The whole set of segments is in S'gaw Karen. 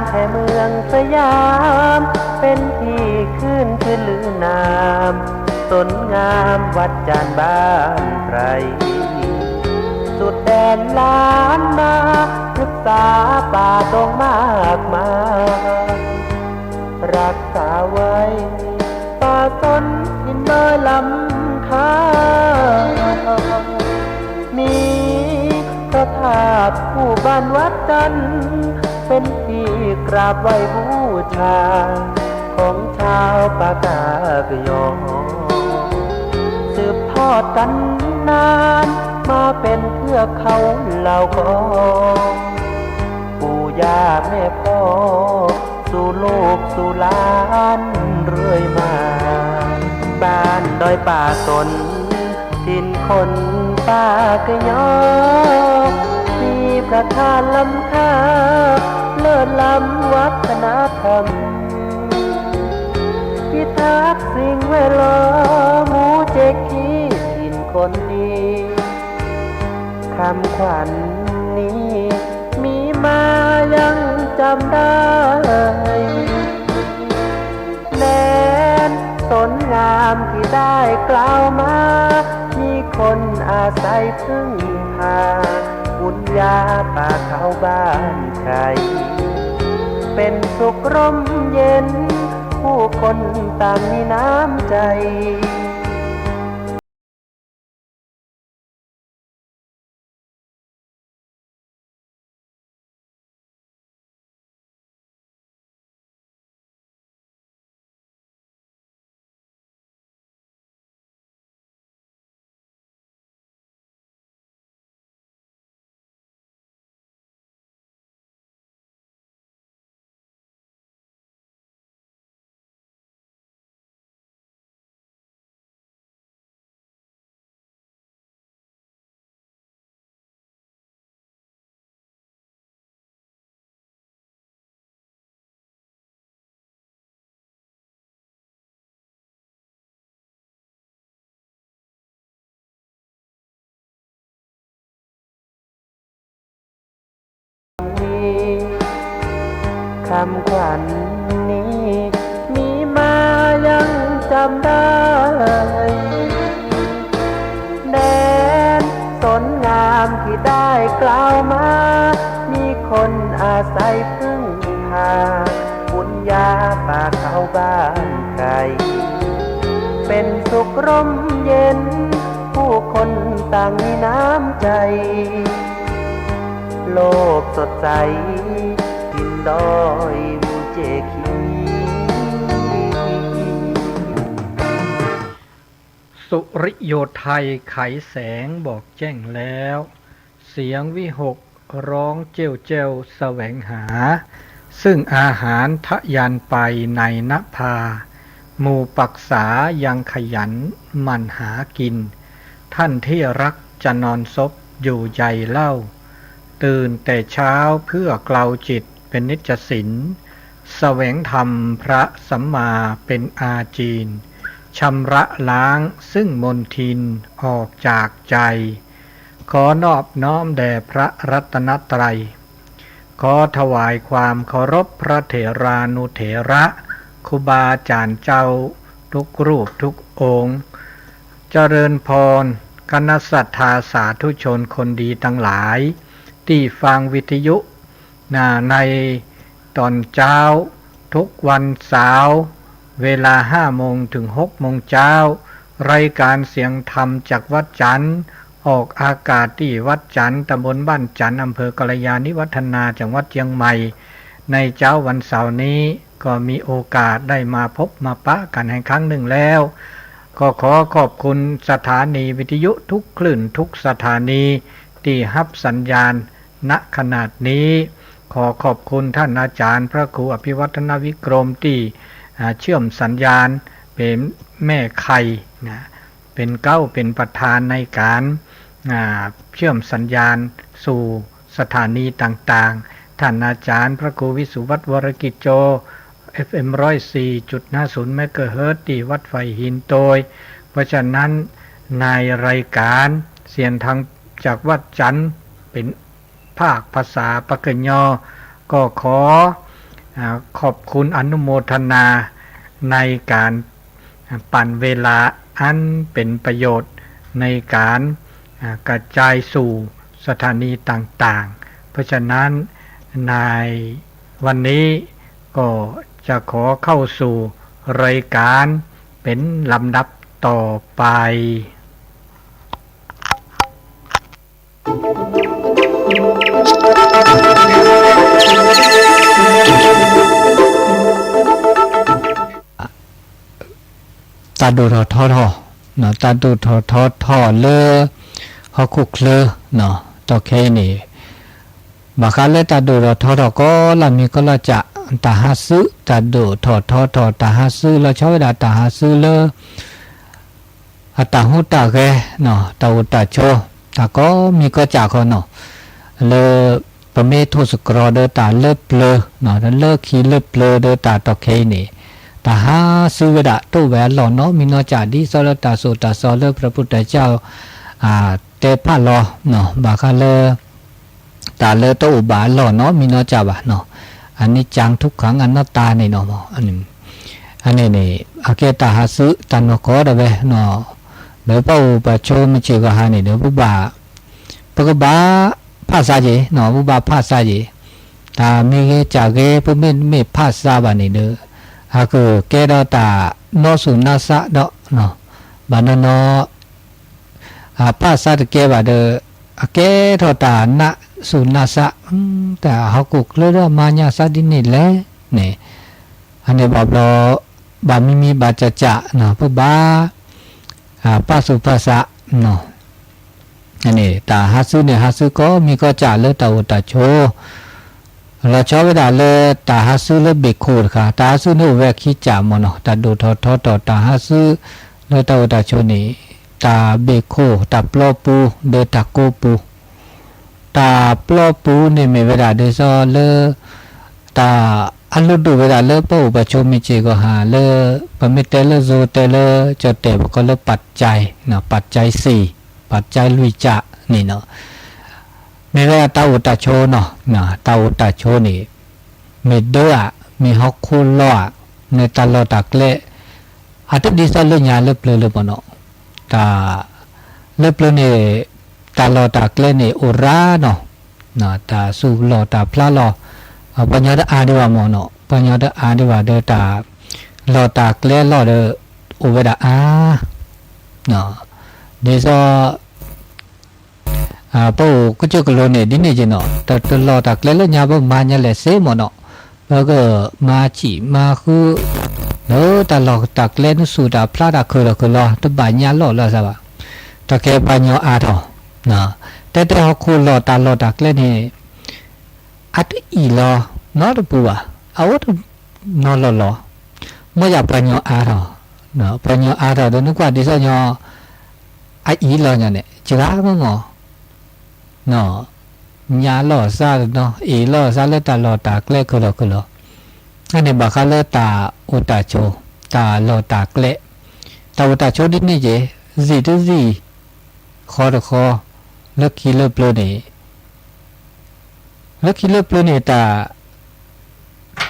แถมเมืองสยามเป็นที่ขึ้นชื่อลือนาม สนงามวัดจันทร์บ้านไพร สุดแดนล้านนา พฤกษาป่าดงมากมาย รักษาไว้ ป่าสนหินดอยลำคา มีพระธาตุคู่บ้านวัดจันทร์ เป็นที่กราบไหว้บูชา ของชาวปากากยอ สืบทอดกันนาน มาเป็นเทือกเขาเหล่ากอ ปู่ย่าแม่พ่อ สู่ลูกสู่หลานเรื่อยมา บ้านดอยป่าสน ถิ่นคนปากยอ มีพระธาตุล้ำค่า เลิศล้ำวัฒนธรรม พิทักษ์สิ่งแวดล้อม หมู่เจคี ถิ่นคนดี คำขวัญนี้มีมายังจำได้ แดนสนงามที่ได้กล่าวมา มีคนอาศัยพึ่งพา บุญญาป่าเขาบ้านใคร เป็นสุขร่มเย็น ผู้คนต่างมีน้ำใจ คำขวัญนี้มีมายังจำได้ แดนสนงามที่ได้กล่าวมา มีคนอาศัยพึ่งพา บุญญาป่าเขาบ้านใคร เป็นสุขร่มเย็น ผู้คนต่างมีน้ำใจ โลกสดใส ถิ่นดอยหมู่เจคี สุริโยไทยไขแสงบอกแจ้งแล้ว เสียงวิหกร้องเจ้วเจ้วแสวงหา ซึ่งอาหารทะยานไปในนภา หมู่ปรักษายังขยันหมั่นหากิน ท่านที่รักจะนอนซบอยู่ใหญ่เล่า ตื่นแต่เช้าเพื่อเกลาจิตเป็นนิจสิน แสวงธรรมพระสัมมาเป็นอาจีน ชำระล้างซึ่งมลทินออกจากใจ ขอนอบน้อมแด่พระรัตนตรัย ขอถวายความเคารพพระเถรานุเถระ ครูบาอาจารย์เจ้าทุกรูปทุกองค์ เจริญพร คณะศรัทธาสาธุชนคนดีทั้งหลาย ที่ฟังวิทยุ นะ ในตอนเช้าทุกวันเสาร์ เวลาห้าโมงถึงหกโมงเช้า รายการเสียงธรรมจากวัดจันทร์ ออกอากาศที่วัดจันทร์ ตำบลบ้านจันทร์ อำเภอกัลยาณิวัฒนา จังหวัดเชียงใหม่ ในเช้าวันเสาร์นี้ ก็มีโอกาสได้มาพบมาปะกันอีกครั้งหนึ่งแล้ว ก็ขอขอบคุณสถานีวิทยุทุกคลื่นทุกสถานีที่รับสัญญาณ ณ ขณะนี้ ขอขอบคุณท่านอาจารย์พระครูอภิวัฒนวิกรมที่ อ่า เชื่อมสัญญาณเป็นแม่ไข่นะ เป็นเก๊าเป็นประธานในการ อ่า เชื่อมสัญญาณสู่สถานีต่างๆ ท่านอาจารย์พระครูวิสุวัฒน์วรกิจโจ เอฟเอ็ม ร้อยสี่จุดห้าศูนย์ เมกะเฮิรตซ์ ที่วัดไผ่หินโตย เพราะฉะนั้นในรายการเสียงธรรมจากวัดจันทร์เป็นภาคภาษาปากกยอ ก็ขอ ขอบคุณอนุโมทนาในการปั่นเวลาอันเป็นประโยชน์ในการกระจายสู่สถานีต่างๆ เพราะฉะนั้นในวันนี้ก็จะขอเข้าสู่รายการเป็นลำดับต่อไป တၢ်ဒိၣ်ထီၣ်ထီထီၣ်, တၢ်ဒိၣ်ထီၣ်ထီထီၣ်လၢ ဟီၣ်ခိၣ်ချၢ, ဒီးခဲအံၤန့ၣ် ဘၣ်ဃးလၢတၢ်ဒိၣ်ထီၣ်ထီထီၣ်ကိးလၢမံၤကိးလၢကၠး, တၢ်ဟးစု, တၢ်ဒိၣ်ထီၣ်ထီထီၣ် တၢ်ဟးစု လီၤဆီဝဲဒၣ်တၢ်ဟးစုလၢ အတၢ်ဟူးတၢ်ဂဲၤ, တၢ်အိၣ်တၢ်ဆိး, တၢ်ကိးမံၤကိးကၠးခီနီၤ, လၢ ပမ့ၢ်ထိၣ်သတြီၤဒီးတၢ်လၢပျၢၤ, လၢခံလၢပျၢၤဒီးတၢ်တီၢ်ခဲအံၤန့ၣ်, တၢ်ဟးစုဝဲဒၣ်တအိၣ်ဝဲအလီၢ်နီတမံၤနီတကၠး ဒ်သိးလၢတၢ်သိၣ်တၢ်သီလၢ พระพุทธเจ้า တဲဖးလီၤ, ဘၣ်ဃးလၢ တၢ်လၢတအိၣ်ဘၣ်အလီၢ်နီတမံၤနီတကၠးဘၣ်, အနိစ္စံ ဒုက္ခံ အနတ္တာ န့ၣ်နီၤ, အန့ၣ်န့ၣ် အကဲတၢ်ဟးစုတၢ်နီၢ်ကီၢ်ဒၣ်ဝဲ, ဒီးပအိၣ်ပဆိးမုၢ်ဆ့ၣ်ဂီၤဟါန့ၣ်ဒီး ပဘၣ် ပကဘၣ်ဖးစါက့ၤ, ပဘၣ်ဖးစါက့ၤ, တၢ်မ့ၢ်ဂ့ၤကၠးဂ့ၤ ပမ့ၢ်တမ့ၢ်ဖးစါဘၣ်န့ၣ်ဒီး အကကဲဒီးတၢ်နီၣ်ဆူၣ်နီၣ်စးဒီး, ဘၣ်နီၢ်နီၢ် အဖးစါတကဲဘၣ်ဒီး အကဲထီၣ်တၢ်နီၣ်ဆူၣ်နီၣ်စး, တၢ်ဟီၣ်ခိၣ်ချၢဒီးမၤညါစးဒ်န့ၣ်လဲၣ်န့ၣ်, အန့ၣ်ဘၣ်ဘျီ ဘၣ်မံမံၤဘၣ်ကၠးကၠးနီၤ ပဘၣ် ဖးဆူၣ်ဖးစး, အန့ၣ် တၢ်ဟးစုန့ၣ် ဟးစုကိးမံၤကိးကၠးလၢတၢ်အိၣ်တၢ်ဆိး လီၤဆီဝဲဒၣ်လၢတၢ်ဟးစုလၢဘ့ၣ်ခိၣ်တခါ, တၢ်ဟးစုန့ၣ်အိၣ်ဝဲခံကၠးမ့ၢ်နီၤ, တၢ်ဒိၣ်ထီၣ်ထီထီၣ်တၢ်ဟးစုလၢတၢ်အိၣ်တၢ်ဆိးန့ၣ် တၢ်ဘ့ၣ်ခိၣ် တၢ်ပျီပူၤ ဒီးတၢ်ကိးပူၤ, တၢ်ပျီပူၤန့ၣ်မ့ၢ်ဝဲဒၣ်ဒ်သိးလၢ တၢ်အလိၣ်ဒိၣ်ဝဲဒၣ်လၢပအိၣ်ပဆိးမုၢ်ဆ့ၣ်ဂီၤဟါလၢ ပမ့ၢ်တဲလၢ ကၠီတဲာ် ပကိးလၢ ปัจจัย, ปัจจัยสี่, ปัจจัยလွံၢ်ကၠးန့ၣ်နီၤ, မ့ၢ်ဝဲဒၣ်တၢ်အိၣ်တၢ်ဆိးနီၤ, တၢ်အိၣ်တၢ်ဆိးန့ၣ် မ့ၢ်ဒၢဧါ, မ့ၢ်ဟီၣ်ခိၣ်လီၢ်ဧါ, မ့ၢ်တၢ်လီၢ်တၢ်ကျဲ အတဒ်သိးလၢညါလၢပျၢၤလၢမ့ၢ်နီၤ, တၢ် လၢပျၢၤန့ၣ် တၢ်လီၢ်တၢ်ကျဲန့ၣ်အိၣ်ရၣ်နီၤ, တၢ်သူၣ်လီၢ်တၢ်ဖျးလီၢ်, ပှၤကညီတအါဒံးဘၣ်မ့ၢ်နီၤ, ပှၤကညီတအါဒံးဘၣ်ဒီးတၢ် လီၢ်တၢ်ကျဲလီၢ်ဒီး အိၣ်ဝဲဒၣ်အါ ဒ်သိး ပအိၣ်ကစၢၢ်ကလိန့ၣ် ဒ်န့ၣ်က့ၤနီၤ, တၢ်လီၢ်တၢ်ကျဲလၢညါပမၤညါလဲၣ်စ့မ့ၢ်နီၤ, ပကမၤဆံးမၤဃုာ် လၢတၢ်လီၢ်တၢ်ကျဲနသူၣ်တၢ်ဖျးတၢ်ခုၣ်လီၤခုၣ်လီၤ တဘၣ်ညါလီၢ်လၢၤစ့ဘၣ်, တၢ်ခဲပှၤကညီအါထီၣ်, တဲတဲဟီၣ်ခိၣ်လီၢ်တၢ်လီၢ်တၢ်ကျဲန့ၣ် အတအံၣ်လီၤနီတပူၤဘၣ်, အအိၣ်တနီၤလီၢ်လီၤ, မ့ၢ်ယၤပှၤကညီအါထီၣ်, ပှၤကညီအါထီၣ်ဒီးနကွၢ်ဒ်သိးညီ အအံၣ်လီၤညါန့ၣ် စှၤမ့ၢ်မ့ၢ် ညါလီၤစၢ်တနီၤ အ့ၣ်လီၤစၢ်လၢတၢ်လီၢ်တၢ်ကျဲခုၣ်လီၤခုၣ်လီၤ, အန့ၣ်ဘၣ်ဃးလၢတၢ်အိၣ်တၢ်ဆိး တၢ်လီၢ်တၢ်ကျဲ, တၢ်အိၣ်တၢ်ဆိးဒ်န့ၣ်က့ၤ စံၣ်တစံၣ် ဃီတဃီ လၢခံလၢပျၢၤန့ၣ် လၢခံလၢပျၢၤန့ၣ် တၢ်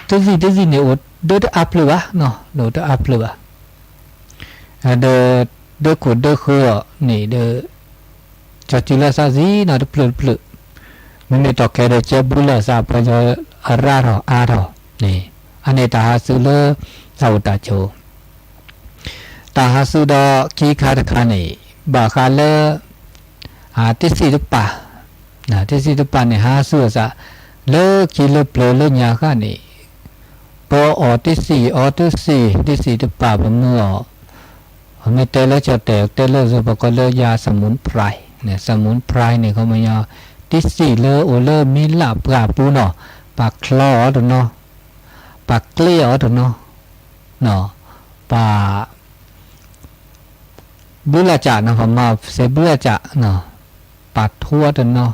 တစံၣ်တစံၣ်န့ၣ် အိၣ်ဒၢတအါပျၢၤဘၣ်, အိၣ်ဒၢတအါပျၢၤဘၣ်, ဒီး ဒၢခိၣ်ဒၢဃၢအီၤန့ၣ်ဒီး ကၠီၤစုလီၤစၢ်စံနီၤ တဖျၢၣ်တဖျၢၣ်, မ့မ့ၢ်တီၢ်ခဲဒီးကဲဘုလီၤစၢ် ပှၤကညီအရၣ်ထီၣ်အါထီၣ်န့ၣ်, အန့ၣ်တၢ်ဟးစုလၢ တၢ်အိၣ်တၢ်ဆိး တၢ်ဟးစုဒီးခံခါတခါန့ၣ် ဘၣ်ဃးလၢ တ့စံၣ်တပာ်, တ့စံၣ်တပာ်န့ၣ် ဟးစုအသး လၢခံလၢပျၢၤလၢညါဃၣ်န့ၣ် ပအီၣ်တ့စံၣ် အီတ့စံၣ် တ့စံၣ်တပာ်ပမၢအီၤ, ပမ့ၢ်တဲလၢကၠီၣ်တဲာ် တဲလၢအသိး ပကိးလၢယၤ สมุนไพร, สมุนไพรန့ၣ် ခီပညီ တ့စံၣ်လၢအိၣ်လၢမံလၢ်ပှၢ်ပူၤနီၤ, ပာ်ချီအီၤတနီၤ ပာ်ကျ့အီၤတနီၤ, ပာ် ဘုလၢ်ကၠးနီၤ ပမၤစဲးဘုလၢ်ကၠးနီၤ, ပာ်ထိအီၤတနီၤ,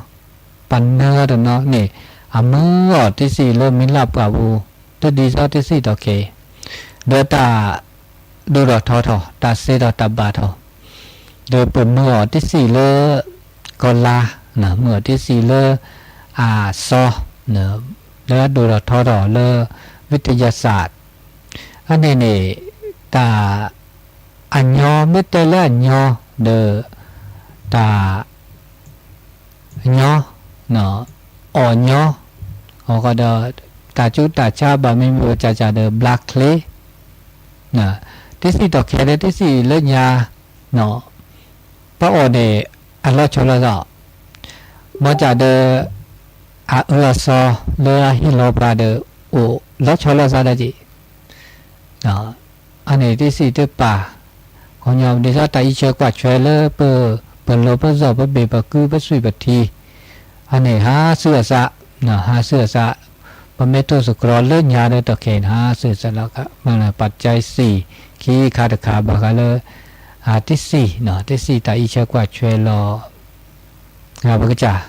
ပာ်နၢအီၤတနီၤန့ၣ်, အမၢအီၤတ့စံၣ်လၢမံလၢ်ပှၢ်ပူၤ, တဒ်သိးတ့စံၣ်တီၢ်ခဲအံၤ, ဒီးတၢ်ဒိၣ်ထီၣ်ထီထီၣ် တၢ်စဲထီၣ်တၢ်ဘၣ်ထီၣ်, ဒီးပမၢအီၤတ့စံၣ်လၢ ကီၢ်လါ, မၢအီၤတ့စံၣ်လၢ အစီ, လၢအဒိၣ်ထီၣ်ထီထီၣ်လၢ ဝံတယၢသး, အန့ၣ်န့ၣ် တၢ် အညီ မ့ၢ်တဲလၢအညီ ဒီး တၢ် ညီ အီၣ်ညီ အဃိဒီး တၢ်ကူတၢ်ဆါဘၣ်မံၤမံၤကကးဒီး ဘျါချ့ တ့စံၣ်တီၣ်ခဲဒီး တ့စံၣ်လၢညါ ပအီၣ်န့ၣ် အလီၤဆီလီၤသး, မ်ကဒီး အအၢအသီလၢအဟ့ၣ်လီၤပှၤဒီး အိၣ်လီၤဆီလီၤသးဒီးက့ၤ, အန့ၣ်တ့စံၣ်တပာ်, ခီညီဒ်သိးတၢ်အံးဆၢကွၢ်ဆၢလၢပ ပလိၤပစီၣ်ပဘ့ၣ်ပကု ပသွံၣ်ပထံ, အန့ၣ်ဟးဆူအသး, ဟးဆူအသး, ပမ့ၢ်တိၢ်သတြီၤလၢညါဒီးတီၢ်ခဲအံၤန့ၣ် ဟးဆူအသးလီၤ, ပကစၢ်စံၣ် ခံခါတခါဘၣ်ဃးလၢ တ့စံၣ်, တ့စံၣ်တၢ်အံးဆၢကွၢ်ဆၢလီၤ ပကစၢ်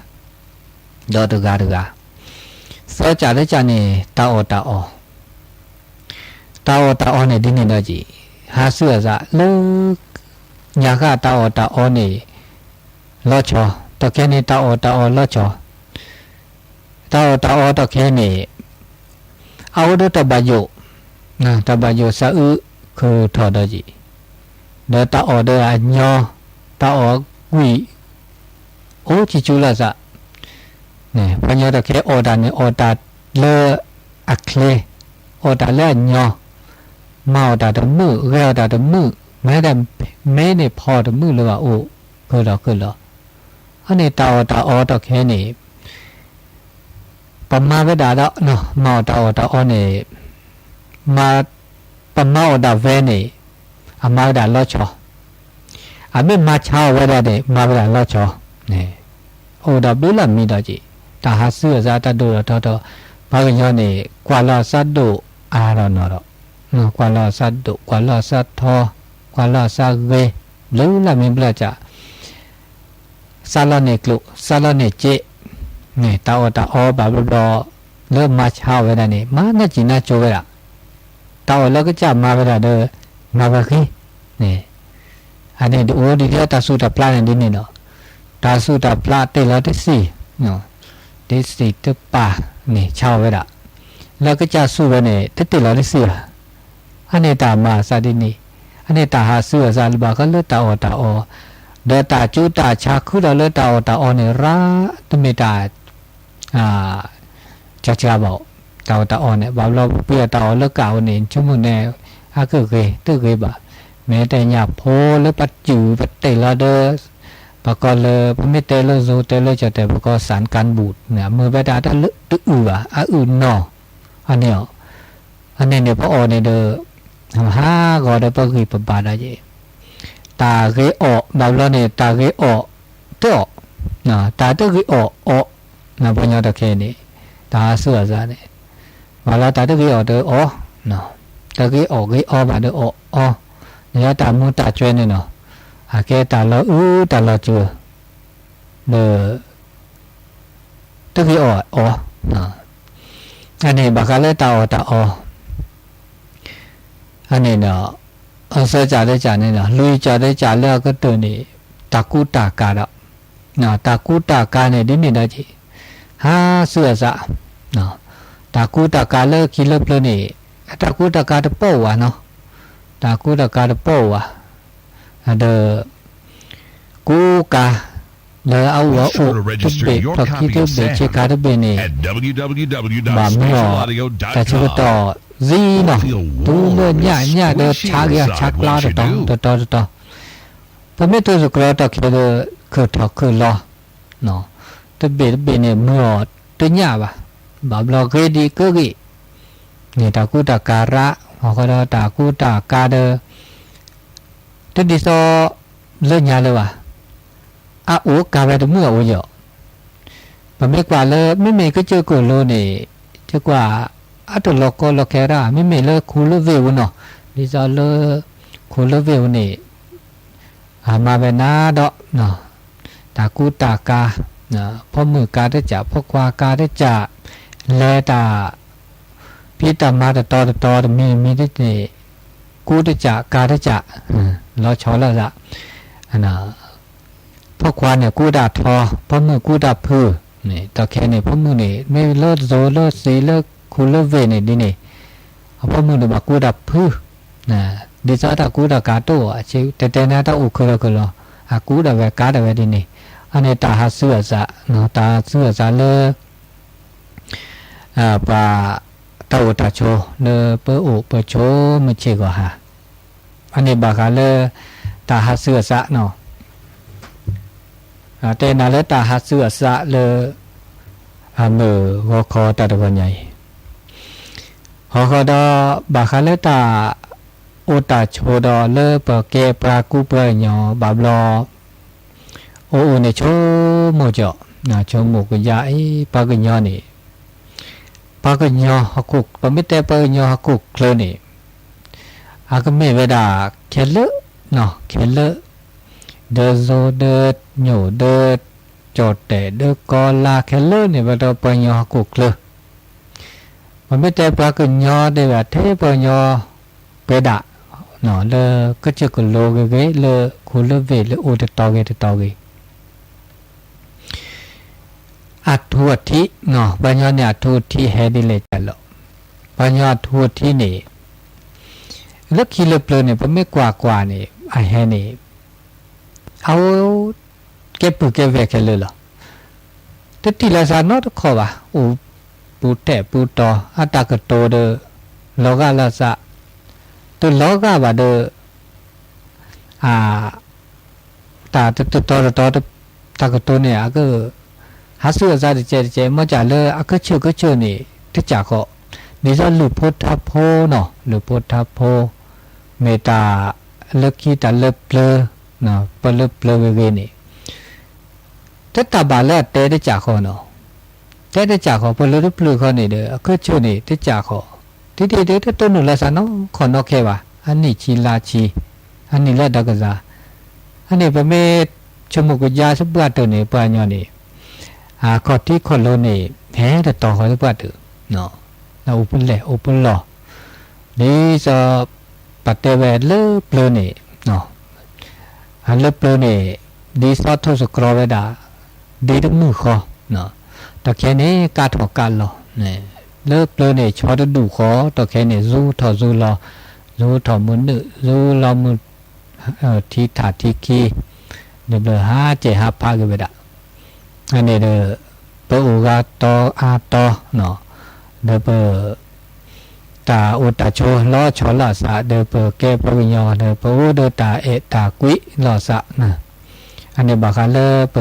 ဒီးတဂၤတဂၤ, သၢကးလၢကးန့ၣ် တၢ်အီၣ်တၢ်အီ, တၢ်အီၣ်တၢ်အီန့ၣ်ဒ်န့ၣ်ဒီးက့ၤ, ဟးဆူအသးလၢ ညါဃၣ်တၢ်အီၣ်တၢ်အီန့ၣ် လီၤဆီ, တီၢ်ခဲန့ၣ် တၢ်အီၣ်တၢ်အီလီၤဆီ, တၢ်အီၣ်တၢ်အီတီၢ်ခဲန့ၣ် အအိၣ်ဒီးတၢ်ဘၣ်ယိၣ်, တၢ်ဘၣ်ယိၣ်သးအုးခုၣ်ထီၣ်ဒီးက့ၤ, ဒီးတၢ်အီၣ်ဒီးအညီ, တၢ်အီၣ်ကွံာ် အိၣ်ကံၢ်ကူလီၤသး, ပှၤကညီတီၢ်ခဲအီၣ်တၢ်န့ၣ် အီၣ်တၢ်လၢအချ့, အီၣ်တၢ်လၢအညီ, မၤအီၣ်တၢ်တမုာ် ဂဲၤအီၣ်တၢ်တမုာ်, မ့ၢ်ဒၣ် မ့ၢ်န့ၣ်ဖီတမုာ်လၢၤဘၣ်အိၣ် ကလီၤကလီၤ, အန့ၣ်တၢ်အီၣ်တၢ်အီတီၢ်ခဲန့ၣ် ပမၤဝဲဒၣ်ဒီး မၤအီၣ်တၢ်အီၣ်တၢ်အီန့ၣ် မၤ ပမၤအီၣ်ဒၣ်ဝဲန့ၣ် အမၤဝဲဒၣ်လီၤဆီ, အမ့ၢ်မၤဆါအီၣ်ဝဲဒၣ်န့ၣ် မၤဝဲဒၣ်လီၤဆီ, အိၣ်ဒီးဘျုးလၢမံဒီးက့ၤ တၢ်ဟးဆူအသးတၢ်ဒိၣ်ထီၣ်ထီထီၣ်, ပှၤကညီန့ၣ် ကွၢ်လီၤအသးဒိၣ်အါထီၣ်နီၢ်ဒီး, ကွၢ်လီၤအသးဒိၣ် ကွၢ်လီၤအသးထီ, ကွၢ်လီၤအသးဂ့ၤ, ဘျုးလၢမံဘျၢၣ်စး သးလီၤန့ၢ်ကျိၣ် သးလီၤန့ၢ်စ့, တၢ်အီၣ်တၢ်အီဘၣ်ဘျီဘျီ လၢမၤဆါအီၣ်ဝဲဒၣ်န့ၣ် မၤနၢ်စံၣ်နၢ်ကၠိဝဲဒၣ်, တၢ်အီၣ်လၢကစၢ်မၤဝဲဒၣ်ဒီး မၤဝဲဂ့ၤ, အန့ၣ်ဒ်အိၣ်ဒ်လၢတၢ်သူၣ်တၢ်ဖျးန့ၣ်ဒ်န့ၣ်လီၤ, တၢ်သူၣ်တၢ်ဖျးတ့ၢ်လီၤတစံၣ်, တစံၣ်တပာ်န့ၣ်ဆါအီၣ်ဝဲဒၣ်, လၢကစၢ်ဆူၣ်ဝဲန့ၣ် တတ့ၢ်လီၤတစံၣ်ဘၣ် အန့ၣ်တၢ်မၤအသးဒ်န့ၣ်, အန့ၣ်တၢ်ဟးဆူအသးလၢဘၣ်ဃးလၢတၢ်အီၣ်တၢ်အီ, ဒီးတၢ်ကူတၢ်ဆါခုဒီးလၢတၢ်အီၣ်တၢ်အီန့ၣ် ရၤတမ့ၢ်တၢ် ကကဘၣ်, တၢ်အီၣ်တၢ်အီန့ၣ် ဘၣ်ဘျီပပှ့ၤအီၣ်တၢ်အီၣ်လၢကးအိၣ်န့ၣ် ဆိကမိၣ်န့ၣ် အကဂ့ၤတဂ့ၤဘၣ်, မ့ၢ်တဲညၣ်ဖိလၢပစုၣ်ပတ့ၢ်လီၤဒီး ပကိးလၢ ပမ့ၢ်တဲလၢ Zoom တဲလၢကၠီၣ်တဲာ် ပကိး စၣ်ကၣ်ဘူၣ်န့ၣ် အမ့ၢ်ဝဲဒၣ်တၢ်လၢတအုၣ်ဘၣ် အအုၣ်နီၢ်, အန့ၣ်အီၤ, အန့ၣ်န့ၣ် ပအီၣ်န့ၣ်ဒီး ဟးဂီၤဒီးပဂံၢ်ပဘါဒီးယဲ, တၢ်ဂ့ၤအီၣ် ဘၣ်ဘျီန့ၣ် တၢ်ဂ့ၤအီၣ်တအီၣ်, တၢ်တဂ့ၤအီၣ်အီၣ်, ပှၤကညီတၢ်ခဲအံၤန့ၣ် တၢ်ဟးဆူအသးန့ၣ်, ဘၣ်လီၤတၢ်တဂ့ၤအီၣ်တအီၣ်, တဂ့ၤအီၣ်ဂ့ၤအီဘၣ်ဒီးအီၣ်အီ, န့ၣ်လၢတၢ်မူတၢ်ကွဲန့ၣ်နီၤ, အကဲတၢ်လီၤအုၣ်တၢ်လီၤစၢၤ, ဒီး တဂ့ၤအီၣ်အီ, အန့ၣ်ဘၣ်ဃးလၢတၢ်အီၣ်တၢ်အီ, အန့ၣ်ဒီး အစၢကၢ်တကၢ်န့ၣ်ဒီး လွံၢ်ကၢ်တကၢ်လၢအကတၢၢ်န့ၣ် တၢ်ကူတၢ်ကၤဒီး, တၢ်ကူတၢ်ကၤန့ၣ်ဒ်န့ၣ်ဒီးက့ၤ, ဟးဆူအသး, တၢ်ကူတၢ်ကၤလၢခံလၢပျၢၤန့ၣ် တၢ်ကူတၢ်ကၤတပိာ်ဝဲနီၤ, တၢ်ကူတၢ်ကၤတပိာ်ဝဲ, ဒီး ကူကၤ လၢအအိၣ်အအိၣ်တဘ့ၣ် ထီၣ်ခံတဘ့ၣ် ဆ့ကၤတဘ့ၣ်န့ၣ် ဘၣ်မ့ၢ်အီၤ တၢ်ဆၢကတီၢ် စ့နီၤ, တုၤလၢညၣ်ညၣ်ဒီးဆါက့ၤအဆါကျါတတီၤတတီၤတတီၤ, ပမ့ၢ်တိစ့ၢ်ကီးတီၢ်ခဲဒီး ခုၣ်ထီၣ်ခုၣ်လီၤ တဘ့ၣ်တဘ့ၣ်န့ၣ် မ့ၢ်အီၤတညၣ်ဘၣ်, ဘၣ်ဘျီဂ့ၤဒံးကဂ့ၤ, န့ၣ်တၢ်ကူတၢ်ကၤရး အဃိဒီးတၢ်ကူတၢ်ကၤဒီး တဒ်သိးလၢညါလၢၤဘၣ်, အအိၣ်ကၤဝဲတမုာ်အအိၣ်ယီၤ, ပမ့ၢ်ကွၢ်လၢ မ့မ့ၢ်ကစၢၢ်ကလိၤန့ၣ် ယကွၢ် အတလီၤကီလီၤခဲရၣ် မ့မ့ၢ်လၢခိလၢဝ့ၢ်ဝဲနီၤ, ဒ်သိးလၢ ခိလၢဝ့ၢ်ဝဲန့ၣ် အမၤဝဲနၤဒီး တၢ်ကူတၢ်ကၤ, ဖိမုၣ်ကၤတကး ဖိခွါကၤတကး, လဲၤတၢ် ဖံးတၢ်မၤတတီၤတတီၤ တမံၤတမံၤန့ၣ် ကူတကးကၤတကး, လီၤဆီလၢသး, ဖိခွါန့ၣ်ကူတၢ်ထီ, ဖိမုၣ်ကူတၢ်ဖု, န့ၣ် တီၢ်ခဲန့ၣ် ဖိမုၣ်န့ၣ် မ့ၢ်လၢသိလၢသ့လၢခိလၢဝ့ၢ်န့ၣ်ဒ်န့ၣ် အပိာ်မုၣ်န့ၣ်ဘၣ်ကူတၢ်ဖု, ဒ်သိးတၢ်ကူတၢ်ကၤတအိၣ်, တဲတဲန့ၣ်တၢ်အိၣ်ခုၣ်လီၤခုၣ်လီၤ, အကူဒၣ်ဝဲကၤဒၣ်ဝဲဒ်န့ၣ်, အန့ၣ်တၢ်ဟးဆူအသး, တၢ်ဟးဆူအသးလၢ ပှၤတၢ်အိၣ်တၢ်ဆိးလၢပအိၣ်ပဆိးမုၢ်ဆ့ၣ်ဂီၤဟါ, အန့ၣ်ဘၣ်ဃးလၢ တၢ်ဟးဆူအသးနီၤ, တဲနၤလၢတၢ်ဟးဆူအသးလၢ အမုၢ်ဂီၤခီတၢ်တဂီၤညါအံၤ, ဂီၤခီဒီး ဘၣ်ဃးလၢတၢ်အိၣ်တၢ်ဆိးဒီးလၢပကဲပှၤကူပှၤကညီဘၣ်ဘျီ အိၣ်အိၣ်န့ၣ်ဆိကမိၣ်ကီး, ဆိကမိၣ်ကယါအံၤ ပှၤကညီန့ၣ်, ပှၤကညီဟီၣ်ခိၣ်, ပမ့ၢ်တဲပှၤကညီဟီၣ်ခိၣ်ချၢန့ၣ် အကမ့ၢ်ဝဲဒၣ်ခဲလၢာ်, ခဲလၢာ်, ဒၢသိဒၢညိၣ်ဒၢ ကၠီၣ်တဲာ်ဒၢကီလါခဲလၢာ်န့ၣ် ပတဲပှၤကညီဟီၣ်ခိၣ်ချၢ, ပမ့ၢ်တဲပှၤကညီတဲဝဲထဲပှၤကညီပှဲၤဒၣ်, လၢကစၢၢ်ကလိဂ့ၤဂ့ၤ လၢခိလၢဝ့ၢ်လၢအိၣ်တတီၤဂ့ၤတတီၤဂ့ၤ အထူအထံး, ပှၤကညီန့ၣ်အထူအထံးဟဲဒ်လဲၣ်ကလဲၣ်, ပှၤကညီအထူအထံးန့ၣ် လၢခံလၢပျၢၤန့ၣ် ပမ့ၢ်ကွၢ်ကွၢ်န့ၣ် အဟဲန့ၣ် အအိၣ်ကဲပုၢ်ကဲဝဲၢ်ခဲလၢာ်လီၤ. တထံၣ်လိာ်သးနီတခီဘၣ်, အိၣ်ပူၤတဲာ်ပူၤတီၤ အတၢ်ကတိၤဒီး လီၤဂာ်လိာ်သး, တလီၤဂာ်ဘၣ်ဒီး အ တၢ်တတီၤတတီၤ တၢ်ကတိၤန့ၣ် အက ဟးဆူအသးတကဲးတကဲး မ့ၢ်ကၢ်လၢအကဆၢၣ်ကဆၢၣ်န့ၣ် တကၢ်ဃီ, ဒ်သိးလုၢ်ဖိထါဖိနီၤ, လုၢ်ဖိထါဖိ မ့ၢ်တၢ်လၢခံတၢ်လၢပျၢၤ, ပလၢပျၢၤဂ့ၤဂ့ၤန့ၣ် တတၢ်ဘၣ်လၢအတဲတကၢ်ဃီနီၤ, တဲတကၢ်ဃီ ပလၢတပျၢၤဃီန့ၣ်ဒီး အကဆၢၣ်န့ၣ်တကၢ်ဃီ, ဒ်ဒ်ဒီး တတိၢ်နီၣ်လိာ်သးနီခီၣ်နီခဲဘၣ်, အနံၣ်ဆံလါဆံ, အနံၣ်လၢတၢ်ကစၢ်, အန့ၣ်ပမ့ၢ်ဆိကမိၣ်ကယါစပှၢ်တၢၢ်န့ၣ် ပှၤကညီန့ၣ် အခီၣ်ထံးခီၣ်လိၤန့ၣ် ဟဲတတီၤဃီစပှၢ်တၢၢ်, အိၣ်ပလဲၣ်အိၣ်ပလီၢ်, ဒ်သိး ပတဲဝဲလၢပျၢၤန့ၣ် လၢပျၢၤန့ၣ် ဒ်သိးထိၣ်သတြီၤဝဲဒၣ် ဒ့တမုၢ်ဃီ, တၢ်ခဲန့ၣ် ကးထီၣ်ကးလီၤ, လၢပျၢၤန့ၣ် ဆီတဒူၣ်ဃီ, တၢ်ခဲန့ၣ် စူထီၣ်စူလီၤ, စူထီၣ်မုၢ်နုာ် စူလီၤမုၢ် ထံထးထံခံ, ဒီးဘျၢၤဟးကဲၤဟးဖးက့ၤဝဲဒၣ်, အန့ၣ်ဒီး ပအိၣ်ဂၤတီအါတီ, ဒီးပ တၢ်အိၣ်တၢ်ဆိးလီၤဆီလိာ်သး ဒီးပကဲပှၤကညီ ဒီးပအိၣ်ဒီးတၢ်အဲၣ်တၢ်ကွံလိာ်သး, အန့ၣ်ဘၣ်ဃးလၢပ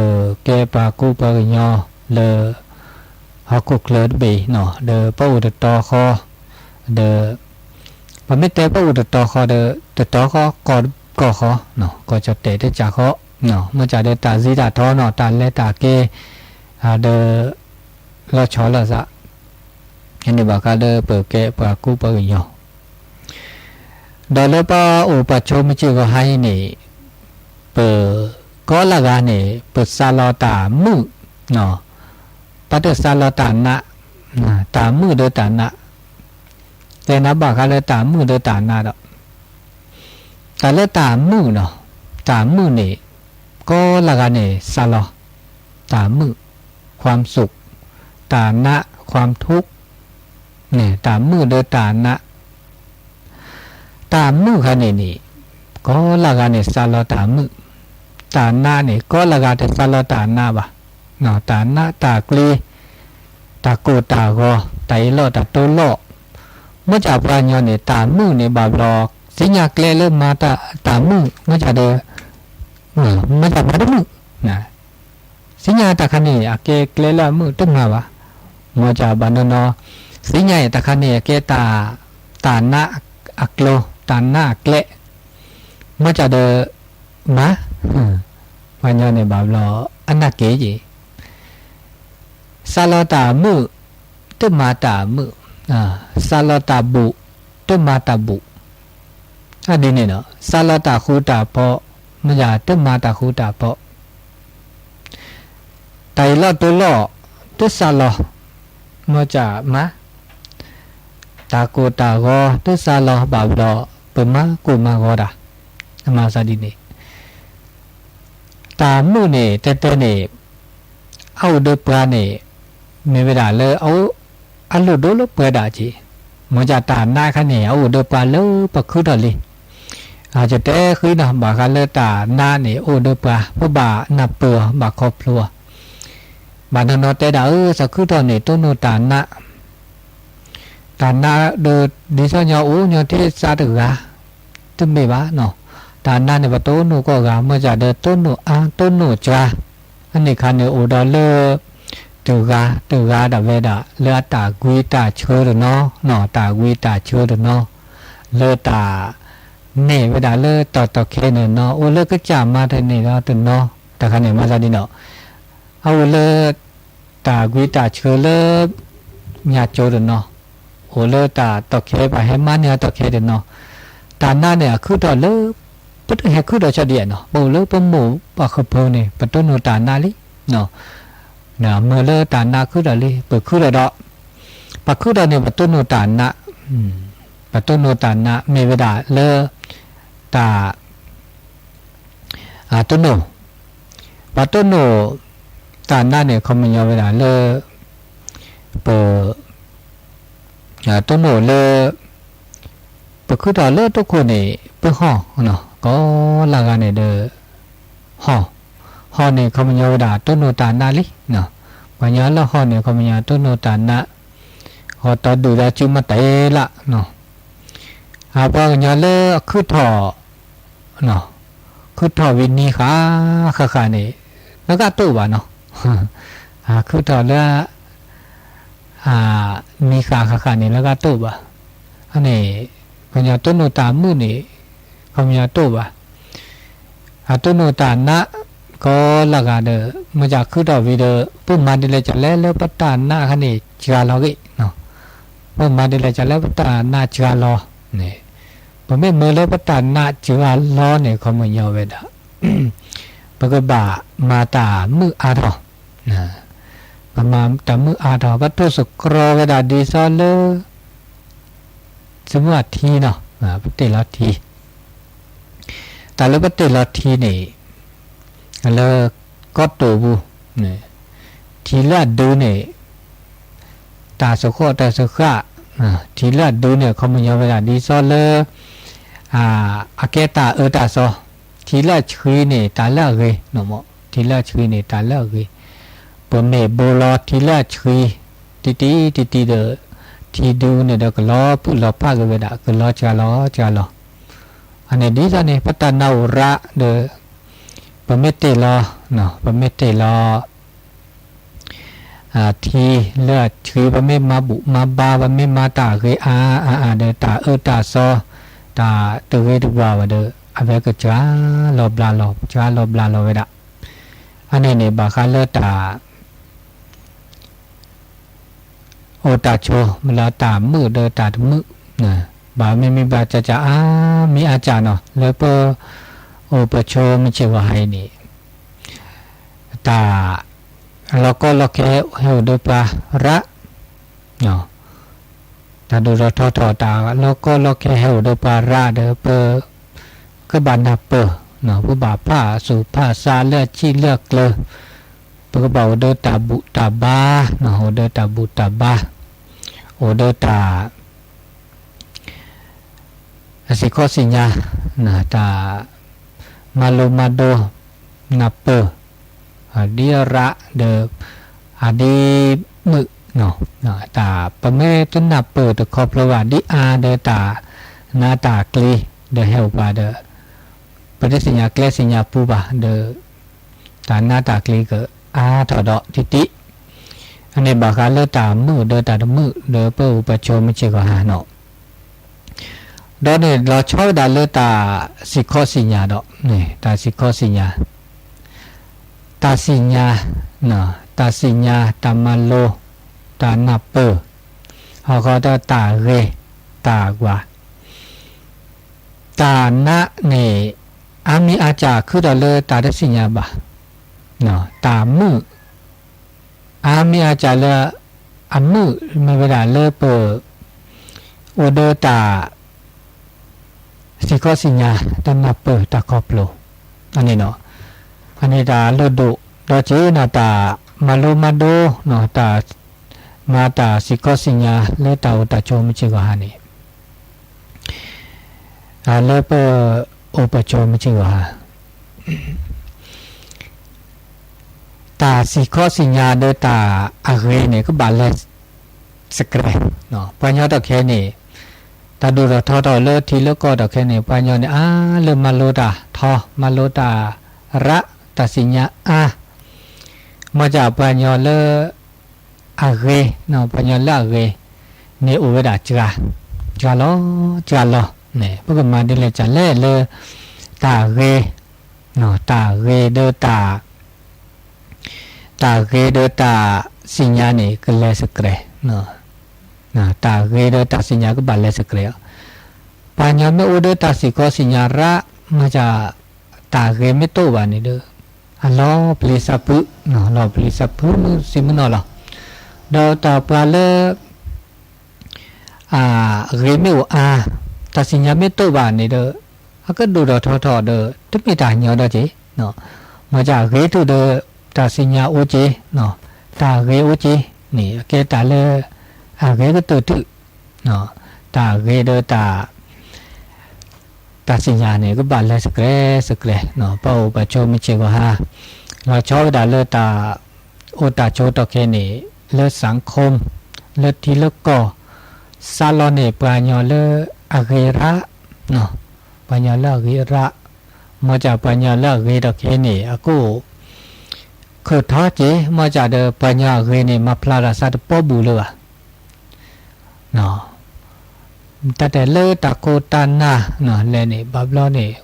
ကဲပှၤကူပှၤကညီလၢ ဟီၣ်ခိၣ်ချၢတဘ့ၣ်အံၤ, ဒီးပအိၣ်တတီၤဃီ, ဒီး ပမ့ၢ်တဲပအိၣ်တတီၤဃီဒီး တတီၤဃီ ကီၢ်ဃီ, ကီၢ်ကၠီၣ်တဲာ်တကၢ်ဃီ, မ့ၢ်ကၢ်ဒီးတၢ်စံးတၢ်ထီနီၤ တၢ်လဲၤတၢ်က့ၤ, ဒီး လီၤဆီလိာ်သး, အန့ၣ်ဘၣ်ဃးလၢပကဲပှၤကူပှၤကညီ ဒီးလၢပအိၣ်ပှၤဆိးမုၢ်ဆ့ၣ်ဂီၤဟါအံၤန့ၣ်, ပကိးလၢဂၤန့ၣ် ပစးလီၤတၢ်မုာ်, ပတစးလီၤတၢ်နး, တၢ်မုာ်ဒီးတၢ်နး, တဲနၤဘၣ်ဃးလၢတၢ်မုာ်ဒီးတၢ်နးဒီး, တၢ်လၢတၢ်မုာ်နီၤ, တၢ်မုာ်န့ၣ် ကိးလၢဂၤန့ၣ်စးလီၤ, တၢ်မုာ်, ความสุข, တၢ်နး, ความทุกข์, န့ၣ် တၢ်မုာ်ဒီးတၢ်နး တၢ်မုာ်ခါန့ၣ်န့ၣ်, ကိးလၢဂၤန့ၣ် စးလီၤတၢ်မုာ်, တၢ်နးန့ၣ် ကိးလၢဂၤတစးလီၤတၢ်နးဘၣ်, တၢ်နးတၢ်ကျ့, တၢ်ကိၢ်တၢ်ဂီၤ, တၢ်အ့ၣ်လိာ်တၢ်တိလိာ်, မ့ၢ်ကၢ်ပှၤကညီန့ၣ် တၢ်မုာ်န့ၣ်ဘၣ်ဘျီ, သ့ၣ်ညါကျဲလၢမၤတၢ်မုာ်, မ့ၢ်ကၢ်ဒီး, မ့ၢ်ကၢ်မၤတမုာ်, သ့ၣ်ညါတၢ်ခါန့ၣ် အကဲကျဲလၢအမုာ်တမၤဘၣ်, မ့ၢ်ကၢ်ဘၣ်နီၢ်နီၢ်, သ့ၣ်ညါအံၤတၢ်ခါန့ၣ် အကဲတၢ်, တၢ်နးအကျိၤ, တၢ်နးအကျဲ, မ့ၢ်ကၢ်ဒီး, မၤ, ပှၤကညီန့ၣ်ဘၣ်ဘျီ, အနၢ်က့ၤက့ၤ စးလီၤတၢ်မုာ်, တမၤတၢ်မုာ်, စးလီၤတၢ်ဘူၣ်, တမၤတၢ်ဘူၣ်, အဒ်န့ၣ်ဒီး စးလီၤတၢ်ဃူတၢ်ဖိး, မ့ၢ်ကၢ်တမၤတၢ်ဃူတၢ်ဖိး, တၢ်အ့ၣ်လိာ်တိလိာ်, တစးလီၤ, မ့ၢ်ကၢ်မၤ, တၢ်ကိၢ်တၢ်ဂီၤ တစးလီၤဘၣ်ဘျီ, ပမၤကိၢ်မၤဂီၤတၢ်, အမၤသးဒ်န့ၣ် တၢ်မုာ်န့ၣ် တဲတဲန့ၣ်, အအိၣ်ဒီးပှၤန့ၣ်, မ့ၢ်ဝဲဒၣ်လၢအအိၣ်အလိၣ်ဒိလၢပှဲၤဒၣ်က့ၤ, မ့ၢ်ဒ်တၢ်နးခါန့ၣ် အအိၣ်ဒီးပှၤလၢပှၤခုထီၣ်လံ. ယတဲဃီနီၤ ဘၣ်ဃးလၢတၢ်နးန့ၣ် အိၣ်ဒီးပှၤ ပဘၣ်နၢ်ပၢၢ်အီၤ ဘၣ်ခီဖျိအီၤ. ဘၣ်နီၢ်နီၢ်တဲဒၣ်အၢ သးခုထီၣ်န့ၣ် တိၢ်နီၣ်တၢ်နး တၢ်နးဒီး ဒ်သိးညီအိၣ်ညီထဲသးတဂၤ တမ့ၢ်ဘၣ်နီၤ. တၢ်နးန့ၣ် ပတိၢ်နီၣ်ကိးဂၤ မ့ၢ်ဒ်ဒီး တိၢ်နီၣ်အါ တိၢ်နီၣ်စှၤ အန့ၣ်ခါန့ၣ် အိၣ်ဒီးလၢ တဂၤတဂၤဒၣ်ဝဲဒၣ် လၢအတၢ်ကွံတၢ်ဆှၢတနီၤ, တၢ်ကွံတၢ်ဆှၢတနီၤ, လၢတၢ် နဲၣ်ဝဲဒၣ်လၢတၢ်တီၢ်ခဲန့ၣ်နီၤ, အိၣ်လၢကစၢ်မၤတန့ၢ်ဒီးတနီၤ, တၢ်ခါန့ၣ်မၤသးဒ်နီၤ, အအိၣ်လၢ တၢ်ကွံတၢ်ဆှၢလၢ ညၣ်ကၠိတနီၤ, အိၣ်လၢတၢ်တီၢ်ခဲ ပှၤဟဲမၤန့ၢ်အတီၢ်ခဲတနီၤ, တၢ်နးန့ၣ် အခုထီၣ်လၢ ပတဟဲခုထီၣ်ဆၢဒ်အံၤနီၤ, ပအိၣ်လၢပမိၢ်ပှၢ်ဃၢၤဖိန့ၣ် ပတိၢ်နီၣ်တၢ်နးလံ, မ့ၢ်လၢတၢ်နးခုထီၣ်လံ ပခုထီၣ်ဒီး, ပခုထီၣ်န့ၣ် ပတိၢ်နီၣ်တၢ်နး, ပတိၢ်နီၣ်တၢ်နး မ့ၢ်ဝဲဒၣ်လၢ တၢ် တိၢ်နီၣ်, ပှၤတိၢ်နီၣ် တၢ်နးန့ၣ် ခီပညီဝဲဒၣ်လၢ ပ တိၢ်နီၣ်လၢ ပခုထီၣ်လၢတိခိၣ်န့ၣ် ပဟီၣ်, ကိးလၢဂၤန့ၣ်ဒီး ဟီၣ်, ဟီၣ်န့ၣ် ခီပညီဝဲဒၣ်တိၢ်နီၣ်တၢ်နးလံ, ပှၤကညီလၢဟီၣ်န့ၣ် ခီပညီတိၢ်နီၣ်တၢ်နး, ဟီၣ်တီဒုၣ်ဒီးစုမတၤလၢ်, အပှၤကညီလၢအခုထီၣ် ခုထီၣ်ဝံၤနံၤဃၣ်ဃၣ်ဃၣ်န့ၣ် လၢဂၤတအိၣ်ဘၣ်နီၤ, ခုထီၣ်လၢ နံၤဃၣ်ဃၣ်ဃၣ်န့ၣ် လၢဂၤတအိၣ်ဘၣ်, အန့ၣ် ပှၤကညီတိၢ်နီၣ်တၢ်မုာ်န့ၣ် ခီပညီတအိၣ်ဘၣ်, အတိၢ်နီၣ်တၢ်နး ကိးလၢဂၤဒီး မ့ၢ်ဒ်ခုထီၣ်ဝံၤဒီး ပမၤဒ်လဲၣ်ကလဲၣ်လၢပတၢ်နးခါန့ၣ် စှၤလီၤဂ့ၤ, ပမၤဒ်လဲၣ်ကလဲၣ်လၢပတၢ်နးစှၤလီၤန့ၣ်, ပမ့ၢ်မၢလၢပတၢ်နးစှၤလီၤန့ၣ် ခီပညီဝဲဒၣ် ပကဘၣ်မၤတၢ်မုာ်အါထီၣ်, ပမၤတၢ်မုာ်အါထီၣ် ပတိၢ်သတြီၤဝဲဒၣ်ဒ်သိးလၢ သမုၢ်အထံနီၤ, ပတ့ၢ်လီၤထံ, တၢ်လၢပတ့ၢ်လီၤထံန့ၣ် လၢကီၢ်တိာ်ပူၤ, ထံလၢအဒုန့ၣ် တၢ်သဃီၣ်တၢ်သဃၣ်, ထံလၢအဒုန့ၣ် ခီပညီဝဲဒၣ်ဒ်သိးလၢ အကဲတၢ်အၢတၢ်သီ, ထံလၢအဆှံန့ၣ် တၢ်လၢအဂ့ၤ, ထံလၢအဆှံန့ၣ် တၢ်လၢအဂ့ၤ, ပမ့ၢ်ဘိလီၤထံလၢအဆှံ တံၢ်တံၢ်တံၢ်တံၢ်ဒီး ထံဒုန့ၣ်ဒီးကလီၤဖုၣ်လီၤဖးက့ၤဝဲဒၣ် ကလီၤစှၤလီၤစှၤလီၤ, အန့ၣ်ဒ်သိးန့ၣ် ပတၢ်နးအိၣ်ရးဒီး ပမ့ၢ်တ့ၢ်လီၤ, ပမ့ၢ်တ့ၢ်လီၤ ထံလၢအဆှံ ပမ့ၢ်မၤဘူၣ်မၤဘါ ပမ့ၢ်မၤတၢ်ဂ့ၤအါအါအါဒီး တၢ်အၢတၢ်သီ တၢ်တဂ့ၤတဝါဘၣ်ဒီး အဝဲကစှၤလီၤဘျါလီၤ စှၤလီၤဘျါလီၤဝဲဒၣ်, အန့ၣ်န့ၣ် ဘၣ်ဃးလၢတၢ် အိၣ်တၢ်ဆိး မ့ၢ်လၢတၢ်မုာ်ဒီးတၢ်တမုာ်, ဘၣ်မ့မ့ၢ်ဘၣ်ကၢ်ကၢ်အါမံၤအါကၢ်နီၤ လၢပ အိၣ်ပဆိးမုၢ်ဆ့ၣ်ဂီၤဟါအံၤန့ၣ်, တၢ် လီၤကီလီၤခဲဟဲအိၣ်ဒီးပှၤရး, တၢ်ဒိၣ်ထီၣ်ထီထီၣ် တၢ်လီၤကီလီၤခဲဟဲအိၣ်ဒီးပှၤရးဒီး ပ ကဘၣ်နၢ်ပၢၢ်, ပဘၣ်ဖးသူၣ်ဖးသးလၢအဆံးလၢအကျၢၤ, ပကဘၣ်အိၣ်ဒီးတၢ်ဘူၣ်တၢ်ဘါ, အိၣ်ဒီးတၢ်ဘူၣ်တၢ်ဘါ, အိၣ်ဒီးတၢ် အစံၣ်ခီၣ်စံၣ်ညါ, တၢ် မၤလိမၤဒိး, နၢ်ပၢၢ်, ဒ်အရးဒီး အဒ်မုာ်, တၢ် ပမ့ၢ်တနၢ်ပၢၢ်တခီဖျိဘၣ် ဒ်အါဒီးတၢ်နးတၢ်ကျ့ၤ ဒီးဟဲအိၣ်ပှၤဒီး ပတသ့ၣ်ညါကျဲသ့ၣ်ညါပူၤဘၣ်ဒီး တၢ်နးတၢ်ကျ့ၤကအါထီၣ်ဒီးတံၢ်တံၢ်, အန့ၣ်ဘၣ်ဃးလၢတၢ်မုာ်ဒီးတၢ်တမုာ်ဒီး ပအိၣ်ပဆိးမုၢ်ဆ့ၣ်ဂီၤဟါနီၤ ဒီးန့ၣ် လီၤဆီဝဲဒၣ်လၢတၢ်စံၣ်ခီၣ်စံၣ်ညါဒီး တၢ်စံၣ်ခီၣ်စံၣ်ညါ, တၢ်စံၣ်ညါ, တၢ်စံၣ်ညါ, တၢ်မၤလိ, တၢ်နၢ်ပၢၢ်, ဟီၣ်ဃီဒီးတၢ်ဂ့ၤ, တၢ်ဝါ, တၢ်နးန့ၣ် အါမံၤအါကၢ်ခုထီၣ်လၢတၢ်တသ့ၣ်ညါဘၣ်, တၢ်မုာ် အါမံၤအါကၢ်လၢ အမုာ်မ့ၢ်ဝဲဒၣ်လၢပ အိၣ်ဒီးတၢ် စံၣ်ခီၣ်စံၣ်ညါ တၢ်နၢ်ပၢၢ်တၢ်ခီဖျိ အန့ၣ်နီၤ, အန့ၣ်တၢ်လိၣ်ဒိၣ်ဒီးက့ၤနီၤ တၢ်မၤလိမၤဒိးနီၤ တၢ် မၤတၢ်စံၣ်ခီစံၣ်ညါလၢတၢ်အိၣ်တၢ်ဆိးမုၢ်ဆ့ၣ်ဂီၤဟါန့ၣ်, လၢပအိၣ်ပဆိးမုၢ်ဆ့ၣ်ဂီၤဟါ, တၢ်စံၣ်ခီစံၣ်ညါဒီးတၢ်အဂ့ၤန့ၣ် ကဘၣ်လဲၤစကြဲး, ပှၤညီတၢ်ခဲန့ၣ်, တၢ်ဒိၣ်ထီၣ်ထီထီၣ်လၢထံလၢကီၢ်တၢ်ခဲန့ၣ် ပှၤညီန့ၣ်အါလၢမၤလိတၢ်ထီ, မၤလိတၢ်ရး, တၢ်စံၣ်ညါအါ, မ့ၢ်ကပှၤညီလၢ အဂ့ၤ, ပှၤညီလၢအဂ့ၤန့ၣ်အိၣ်ဝဲဒၣ်စှၤ, စှၤလီၤ, စှၤလီၤ, ပကမၤဒ်လဲၣ်ကလဲၣ်လၢ တၢ်ဂ့ၤ, တၢ်ဂ့ၤဒီးတၢ်, တၢ်ဂ့ၤဒီးတၢ်စံၣ်ညါန့ၣ် ကလဲၤစကြဲး, တၢ်ဂ့ၤဒီးတၢ်စံၣ်ညါကဘၣ်လဲၤစကြဲးအီၤ, ပှၤညီမ့ၢ်အိၣ်ဒီးတၢ်စံၣ်ခီစံၣ်ညါရး, မ့ၢ်က တၢ်ဂ့ၤမ့ၢ်တအိၣ်ဘၣ်န့ၣ်ဒီး, အလီၤပျံၤသးဖုး, လီၤပျံၤသးဖုးမုၢ်ဆ့ၣ်မုၢ်နီၢ်လီၤ, ဒီးတၢ်ပှၤလၢ အဂ့ၤမ့ၢ်အိၣ်အါ, တၢ်စံၣ်ညါမ့ၢ်တအိၣ်ဘၣ်န့ၣ်ဒီး, အကဒိၣ်ထီၣ်ထီထီၣ်ဒီး တမ့ၢ်တၢ်ညီဒီးက့ၤ, မ့ၢ်ကဂ့ၤတုၤဒီး တၢ်စံၣ်ညါအိၣ်က့ၤ, တၢ်ဂ့ၤအိၣ်က့ၤန့ၣ် အကဲတၢ်လၢ အဂ့ၤကတၢၢ်တုၤ, တၢ်ဂ့ၤဒီးတၢ် တၢ်စံၣ်ညါန့ၣ် ကဘၣ်လဲၤစကြဲးစကြဲး, ပအိၣ်ပဆိးမုၢ်ဆ့ၣ်ဂီၤဟါ, လီၤဆီဝဲဒၣ်လၢတၢ်အိၣ်တၢ်ဆိးတၢ်ခဲန့ၣ်, လၢစၣ်ခိၣ်, လၢထံလၢကီၢ်, စးလီၤန့ၣ် ပှၤညီလၢအဂ့ၤရး, ပှၤညီလၢအဂ့ၤရး, မ့ၢ်ကပှၤညီလၢအဂ့ၤတၢ်ခဲန့ၣ် အကအိၣ် ခုၣ်ထီက့ၤ, မ့ၢ်ကဒီးပှၤညီအဂ့ၤန့ၣ် မၤဖျါတၢ်ဆါတပီပူၤလၢၤဘၣ် တၢ်တဲလၢတၢ်ခိၣ်တၢ်နၢ်လဲၣ်န့ၣ် ဘၣ်ဘျီန့ၣ်,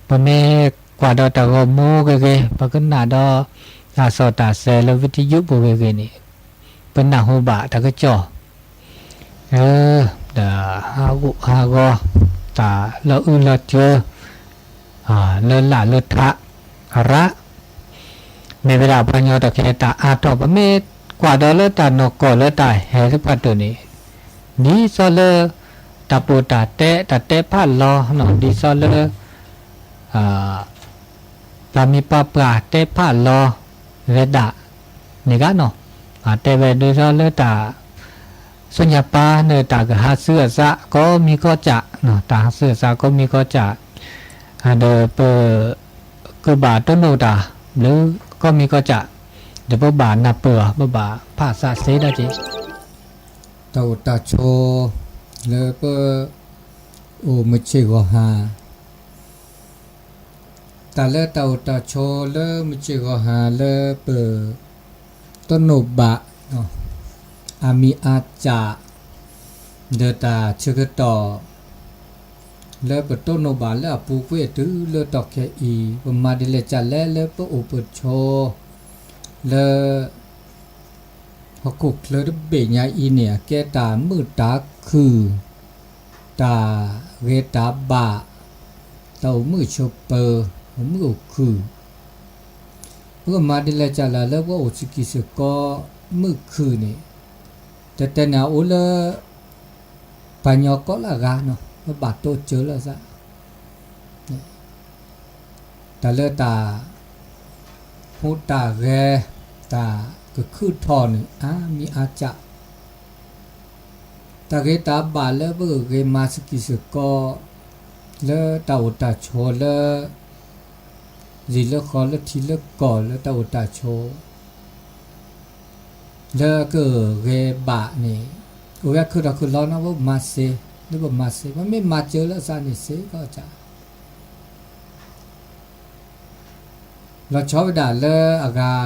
ပမ့ၢ်ကွၢ်ဒီးတၢ်ဂီၤမူဂ့ၤဂ့ၤ, ပကနၣ်ဒီးတၢ်စီၣ်တၢ်ဆဲးလၢ ဝံထံယူၣ်ပူၤဂ့ၤဂ့ၤန့ၣ်, ပနၢ်ဟူဘၣ်တၢ်ကစီၣ်, တၢ်ဟးဂူာ်ဟးဂီၤ, တၢ်လီၤအုၣ်လီၤစၢၤ, လၢလၢ်လၢထး, ရး မ့ၢ်ဝဲဒၣ်ပှၤညီတၢ်ခဲတၢ်အါထီၣ်, ပမ့ၢ်ကွၢ်ဒီးလၢတၢ်နီၢ်ကီၢ်လၢတၢ်ဟဲသ့ၣ်တဖၣ်တၢၢ်န့ၣ်, ဒ်သိးလၢ တၢ်ပီးတၢ်တဲ တၢ်တဲဖးလီၤ, ဒ်သိးလၢ ပှၤမံၤပှၤပှၢ်တဲဖးလီၤဝဲဒၣ်န့ၣ်ဂ့ၤနီၤ, တဲဝဲဒ်သိးလၢတၢ် ဆူညါပၢ်န့ၣ် တၢ်ကဟးဆူအသးကိးမံၤကိးကၢ်, တၢ်ဟးဆူအသးကိးမံၤကိးကၢ်, ဒီးပ ကဘၣ်တိၢ်နီၣ်တၢ်လၢကိးမံၤကိးကၢ်, ဒီးပဘၣ်နၢ်ပၢၢ်အီၤ, ပဘၣ်ဖးသးစ့ဒၣ်က့ၤ တၢ်အိၣ်တၢ်ဆိး လၢပ အိၣ်မုၢ်ဆ့ၣ်ဂီၤဟါ, တၢ်လၢတၢ်အိၣ်တၢ်ဆိးလၢမုၢ်ဆ့ၣ်ဂီၤဟါလၢပ တိၢ်နီၣ်ဘၣ် အါမံၤအါကၢ် ဒီးတၢ်ဆၢကတီၢ် လၢပတိၢ်နီၣ်ဘၣ်လၢအပူၤကွံာ်တုၤလၢတီၢ်ခဲအံၤ ပမၤဒ်လဲၣ်ကလဲၣ်လၢပအိၣ်ပဆိး လၢ ဟီၣ်ခိၣ်ချၢတဘ့ၣ်ညါအံၤန့ၣ် အကဲတၢ်မုာ်တၢ်ခုၣ်, တၢ်ဂ့ၤတၢ်ဘၣ်, တၢ်အိၣ်မုာ်ဆိးပၢၤ, အိၣ်မုာ်အိၣ်ခုၣ်, ပကမၤဒ်လဲၣ်ကလဲၣ်လၢပအိၣ်စကံးစ့ၢ်ကီး မုာ်ခုၣ်န့ၣ်, တၢ်တဲန့ၣ်အအိၣ်လၢ ပှၤကညီကိးလၢအဂၤနီၤ ပဘၣ်တိစၢၤလၢအသး တၢ်လၢတၢ် ဟူးတၢ်ဂဲၤ တၢ်ကခုၣ်ထီၣ်န့ၣ် အါမံၤအါကၢ်, တၢ်ဂ့ၤတၢ်ဘၣ်လၢပကဂ့ၤမၤစကံးစ့ၢ်ကီး လၢတၢ်အိၣ်တၢ်ဆိးလၢ ယံာ်လၢဃီလၢထံလၢကီၢ်လၢတၢ်အိၣ်တၢ်ဆိး လၢကဂ့ၤဘၣ်န့ၣ် အိၣ်ဝဲခုၣ်ထီၣ်ခုၣ်လီၤနီၤ ပမၤစ့, လၢပမၤစ့ ပမ့ၢ်မၤစၢၤလၢအသးန့ၣ်စ့ကီးကၢ် လီၤဆီဝဲဒၣ်လၢအဂၤ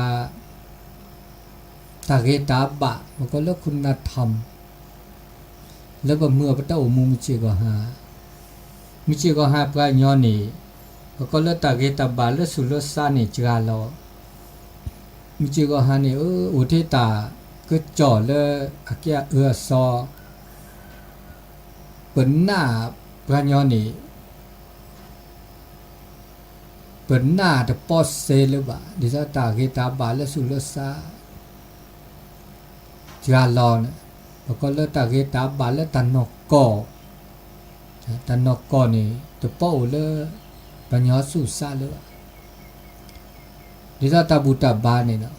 တၢ်ဂ့ၤတၢ်ဘၣ် ပကိးလၢ คุณธรรม လၢပမုၢ်အပတၢ်အိၣ်မူမုၢ်ဆ့ၣ်ဂီၤဟါ, မုၢ်ဆ့ၣ်ဂီၤဟါပှၤကညီန့ၣ် ပကိးလၢတၢ်ဂ့ၤတၢ်ဘၣ်လၢသူၣ်လၢသးန့ၣ်စှၤလီၤ, မုၢ်ဆ့ၣ်ဂီၤဟါန့ၣ် အိၣ်ထဲတၢ်ကစီၣ်လၢအကဲအအၢအသီ, ပနၢ်ပှၤကညီန့ၣ် ပနၢ်တပီၢ်စ့လၢၤဘၣ် ဒ်သိးတၢ်ဂ့ၤတၢ်ဘၣ်လၢသူၣ်လၢသး စှၤလီၤန့ၣ် ပကိးလၢတၢ်ဂ့ၤတၢ်ဘၣ်လၢတၢ်နီၢ်ကီၢ်, တၢ်နီၢ်ကီၢ်န့ၣ် တပီၢ်အိၣ်လၢ ပှၤကညီသူၣ်သးလၢၤဘၣ် ဒ်သိးတၢ်ဘူၣ်တၢ်ဘါန့ၣ်လီၤ.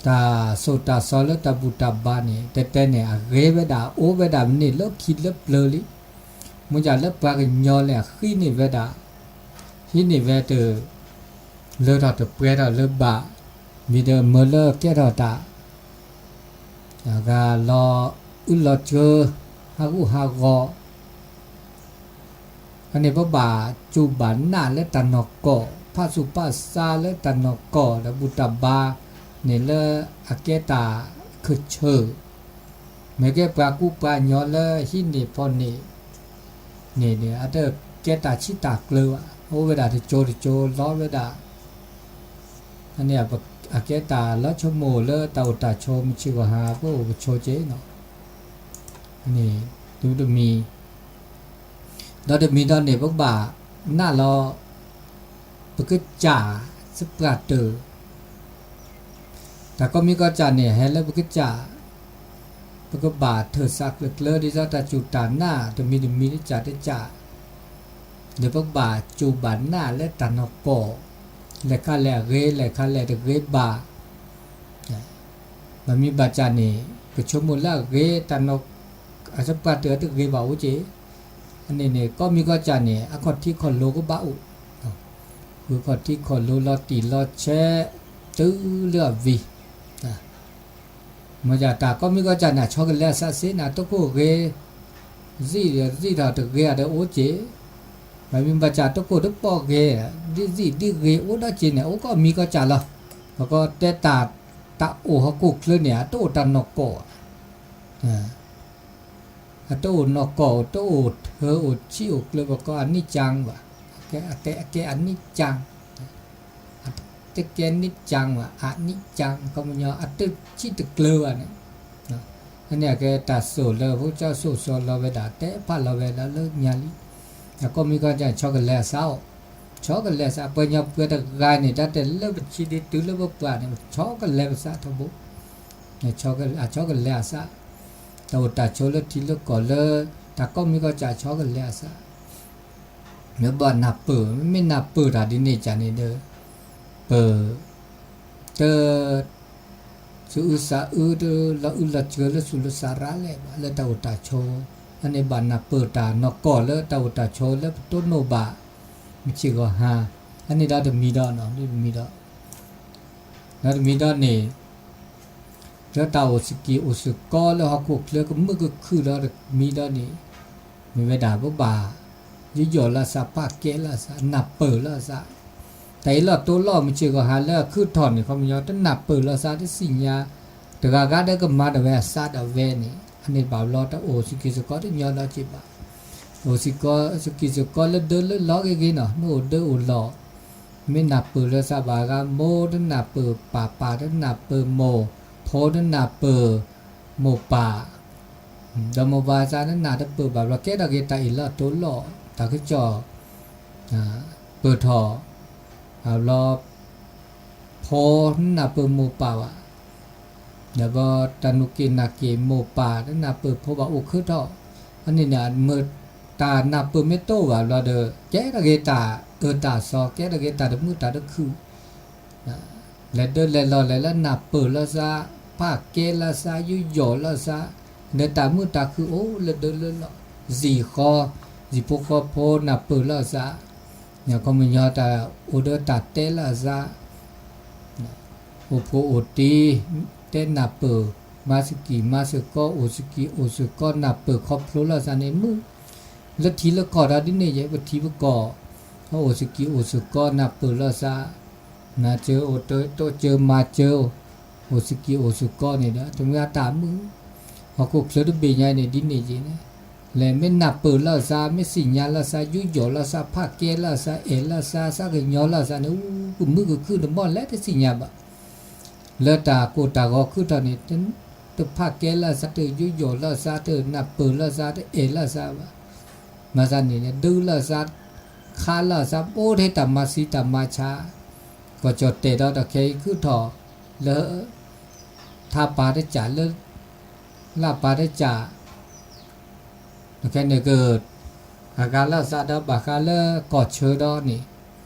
တၢ်ဆိၣ်တၢ်ဆီလၢတၢ်ဘူၣ်တၢ်ဘါန့ၣ် တဲတဲန့ၣ် အဂ့ၤဝဲဒၣ် အိၣ်ဝဲဒၣ်မ့ၢ်န့ၢ်လၢခံလၢပျၢၤလံ. မ့ၢ်ယၤလၢပှၤကညီလဲၣ် အဃံန့ၢ်ဝဲဒၣ်, ဟံးန့ၢ်ဝဲတ လၢထီၣ်တပှဲၤထီၣ်လၢဘၣ်, မ့ၢ်ဒီးမၢလၢကဲထီၣ်တၢ် အဂၤလီၤအုၣ်လီၤစၢၤ, ဟးဂူာ်ဟးဂီၤ, အန့ၣ်ပဘၣ်စူၢ်ဘၣ်နာ်လၢတၢ်နီၢ်ကီၢ်, ဖးဆူၣ်ဖးဆါလၢတၢ်နီၢ်ကီၢ်, ဒီးဘူၣ်တၢ်ဘါန့ၣ်လၢအကဲတၢ်ခၢၣ်ဆၢၣ်, မ့ၢ်ကဲပှၤကူပှၤကညီလၢဟံးန့ၢ်ဖီၣ်န့ၢ်န့ၣ်န့ၣ် အတကဲတၢ်ဆံးတၢ်ကျၢၤဘၣ်, အိၣ်ဝဲဒၣ်တကၠိတကၠိလီၤဝဲဒၣ် အန့ၣ် အကဲတၢ်လီၤဆိကမိၣ်လၢတၢ်အိၣ်တၢ်ဆိး မုၢ်ဆ့ၣ်ဂီၤဟါ ပအိၣ်ကဆိးက့နီၤ, အန့ၣ် တမံၤတမံၤ, ဒီးတမံၤဒီးန့ၣ် ပကဘၣ်နာ်လီၤ ပကစၢ်စပှၢ်တၢၢ်, တၢ်ကိးမံၤကိးစၢ်န့ၣ် ဟဲလၢပကစၢ်, ပကဘၣ်ထၢၣ်စးကျၢၤကျၢၤ ဒ်သိးတၢ်စူၢ်တၢ်နာ် တမံၤတမံၤတစၢ်တစၢ် ဒီးပကဘၣ်စူၢ်ဘၣ်နာ်လၢတၢ်နီၢ်ကီၢ်, လဲၤခါလဲၣ်အဂ့ၤ လဲၤခါလဲၣ်တဂ့ၤဘၣ်, ဘၣ်မံၤဘၣ်စၢ်န့ၣ် ပဆိကမိၣ်လၢအဂ့ၤ တၢ်နီၢ် အစပှၢ်တၢၢ်တဂ့ၤဘၣ်အိၣ်က့ၤ, အန့ၣ်န့ၣ် ကိးမံၤကိးစၢ်န့ၣ် အခီၣ်ထံးခီၣ်လိကဘၣ်အိၣ်, ဃုခီၣ်ထံးခီၣ်လိလီၤတံၢ်လီၤဆဲး တုၤလၢအဝံၤ မ့ၢ်ယၤတၢ်ကိးမံၤကိးစၢ်န့ၣ် ဆီကလဲၤအသးစ့ၢ်န့ၣ် တခိၣ်ဂ့ၤ, စံၣ်ဒီးစံၣ်ထီၣ်တဂ့ၤအဒီးအိၣ်က့ၤ, ဘၣ်မံၤဘၣ်စၢ်တခိၣ်တပိာ်ဂ့ၤ, ဒ်စံၣ်ဒ်ဂ့ၤအိၣ်ဒီးက့ၤန့ၣ် အိၣ်ကိးမံၤကိးစၢ်လီၤ, ပကတဲတၢ်, တၢ်အိၣ်ဟီၣ်ခိၣ်ချၢန့ၣ် အတအိၣ်တၢ်နီၢ်ကီၢ် အတအိၣ်နီၢ်ကီၢ် တအိၣ်ထၢအိၣ်ဆံးအိၣ်ကျၢၤ ပကိးအနံၣ်ကၠၢ်ဘၣ်, အကဲအနံၣ်ကၠၢ်, တကဲနံၣ်ကၠၢ်ဘၣ် အနံၣ်ကၠၢ် ခီပညီ အတဆံးတကျၢၤဘၣ်န့ၣ်, အန့ၣ်အကဲတၢ်စိၣ်လၢဖိကၠီစိၣ်စီလီၤဝဲဒၣ် တဲဖးလီၤဝဲဒၣ်လၢညါလံ, အကိးမံၤကိးစၢ်န့ၣ် ဆီကလဲၤအသးအိၣ်, ဆီကလဲၤအသး ပှၤကညီပှၤတဂၤန့ၣ် တၢ်တဲလၢပဆံးဒ်တုၤလၢပပှၢ်န့ၣ် ဆီကလဲၤပသးထီဘိ အဆီကလဲၤအသး, တၢ်အိၣ်တၢ်ဆိးလၢထံလၢကီၢ်လၢ တၢ်ကိးမံၤကိးစၢ်ဆီကလဲၤအသး, မ့ၢ်ဘၣ်နၢ်ပၢၢ်, မ့မ့ၢ်နၢ်ပၢၢ်တၢ်ဒ်န့ၣ်ကၢ်န့ၣ်ဒီး ပ တ သူၣ်အုးသးအုးတလီၤအုးလီၤစၢၤလၢသူၣ်လၢသးရၣ်လဲၣ်ဘၣ် လၢတၢ်အိၣ်တၢ်ဆိး, အန့ၣ်ဘၣ်နၢ်ပၢၢ်တၢ်နီၢ်ကီၢ်လၢတၢ်အိၣ်တၢ်ဆိးလၢပတိၢ်နီၣ်ဘၣ် မုၢ်ဆ့ၣ်ဂီၤဟါ, အန့ၣ်ဒီးတမံၤဒီး, တမံၤဒီး, ဒီးတမံၤဒီးန့ၣ် လၢတၢ်အိၣ်စကံၢ်အိၣ်စကီလၢဟီၣ်ခိၣ်ချၢကမုာ်ကခုၣ်ဒီးတမံၤဒီးန့ၣ်, မ့ၢ်ဝဲဒၣ်ပဘၣ် ယူးယီၣ်လီၤသး ပာ်ကဲလီၤသး နၢ်ပၢၢ်လီၤသး, တၢ်အ့ၣ်လိာ်တိလိာ်မုၢ်ဆ့ၣ်ဂီၤဟါလၢအခုၣ်ထီၣ်န့ၣ် ခီပညီ တနၢ်ပၢၢ်လီၤသးတသ့ၣ်ညါ, တဂၤဂၤဒီးကမၤဒၣ်ဝဲအသးဒၣ်ဝဲန့ၣ် အန့ၣ်ဘၣ်ဘျီတၢ်အိၣ်စကံၢ်စကီတညီဒီးက့ၤဘၣ်, အိၣ်စကံၢ်စကီလၢဒၢလၢလီၤဂ့ၤဂ့ၤနီၤ မ့ၢ်အိၣ်ဒၢအိၣ်လီၢ် မ့ၢ်နၢ်ပၢၢ်လၢသးဘၣ်ဂၤ မိၢ်တနၢ်ပၢၢ်ပၢ် ပၢ်တနၢ်ပၢၢ်မိၢ် ဖိတနၢ်ပၢၢ်မိၢ်ပၢ်, ဒီးမိၢ်ပၢ်သးတနၢ်တပၢၢ်ဘၣ်ဘျီ ကဲထီၣ်က့ၤတၢ်အ့ၣ်လိာ်တိလိာ် တၢ်ကစီၣ် ပၢၢ်ထီၣ်, ဘၣ်ဘျီ ဖိတနၢ်ပၢၢ်မိၢ်ပၢ်ဘၣ် ဒီးဘၣ်တၢ်နုာ်က့ၣ်နၢ်က့ၣ်မိၢ်ပၢ် တနၢ်ပၢၢ်ဖိဘၣ်အိၣ်ခုၣ်ထီၣ်, အန့ၣ်န့ၣ် မ့ၢ်တၢ်နၢ်ပၢၢ်မ့ၢ်တအိၣ်ဘၣ်ဘျီဒီး ကဲထီၣ်က့ၤတၢ်အၢတၢ်သီ ကဲထီၣ်က့ၤတၢ်တမုာ်တၢ်တခုၣ်, လဲၤဒၢလဲၤလီၤလဲၤလၢနၢ်ပၢၢ်လီၤသး, ပာ်ကဲလီၤသး, ယူးယီၣ်လီၤသး, ဒီးတၢ်မုာ်တၢ်ခုၣ်အိၣ်လၢဒၢလၢလီၢ်, စံၣ်ဃီ, စံၣ်ဖိဃီဖိနၢ်ပၢၢ်လီၤသး, ခီပညီတၢ်အိၣ်ဒီးတၢ်တဲလီၤသး အိၣ်ဖှိၣ်အိၣ်တံၢ်, တဲနၢ်ပၢၢ်, မၤသကံၢ်မၤသကိး, အိၣ်သကံၢ်အိၣ်သကိး နၢ်ပၢၢ်ခီဖျိလီၤသးန့ၣ်မုာ်, လၢထံလၢကီၢ်ဒီးဒ်န့ၣ်ယဲ ပထံပကီၢ်, အိၣ်သကံၢ်အိၣ်သကိး နၢ်ပၢၢ်လီၤသး, နၢ်စၢၤအိၣ်တတိစၢၤမၤစၢၤ, အိၣ်သကံၢ်အိၣ်သကိးန့ၣ်ဒီး တမ့ၢ်အတၢ်မုာ်, ဟီၣ်ခိၣ်ချၢတဘ့ၣ်ညါန့ၣ်ဒ်န့ၣ်ယဲန့ၣ်, လဲၤမ့ၢ်နၢ်ပၢၢ်လီၤသး မ့ၢ်သ့ၣ်ညါလီၤသး ယူးယီၣ်လီၤသး ဖးကဲလီၤသး အဲၣ်လီၤသး သးကညီၤလီၤသးန့ၣ် ကမုာ်ကခုၣ်တမီၢ်လဲၣ်တသ့ၣ်ညါဘၣ် လၢတၢ်ကိၢ်တၢ်ဂီၤခုၣ်ထီၣ်န့ၣ် တဖးကဲလီၤသး တယူးယီၣ်လီၤသး တနၢ်ပၢၢ်လီၤသး တအဲၣ်လီၤသးဘၣ်, မၤသးန့ၣ်န့ၣ် ဒုးလီၤသး ခးလီၤသး အိၣ်ထဲတၢ်မၤသံတၢ်မၤဆါ, ကီၢ်ကၠီၣ်တဲာ်ဒီးတၢ်ခဲအံၤခုၣ်ထီၣ်လၢ ထါပၤတကးလၢ လၢပၤတကး ခဲန့ၣ်က အဂၤလီၤသးဒီးဘၣ်ဃးလၢကီၢ်ဆၢဒီးန့ၣ်,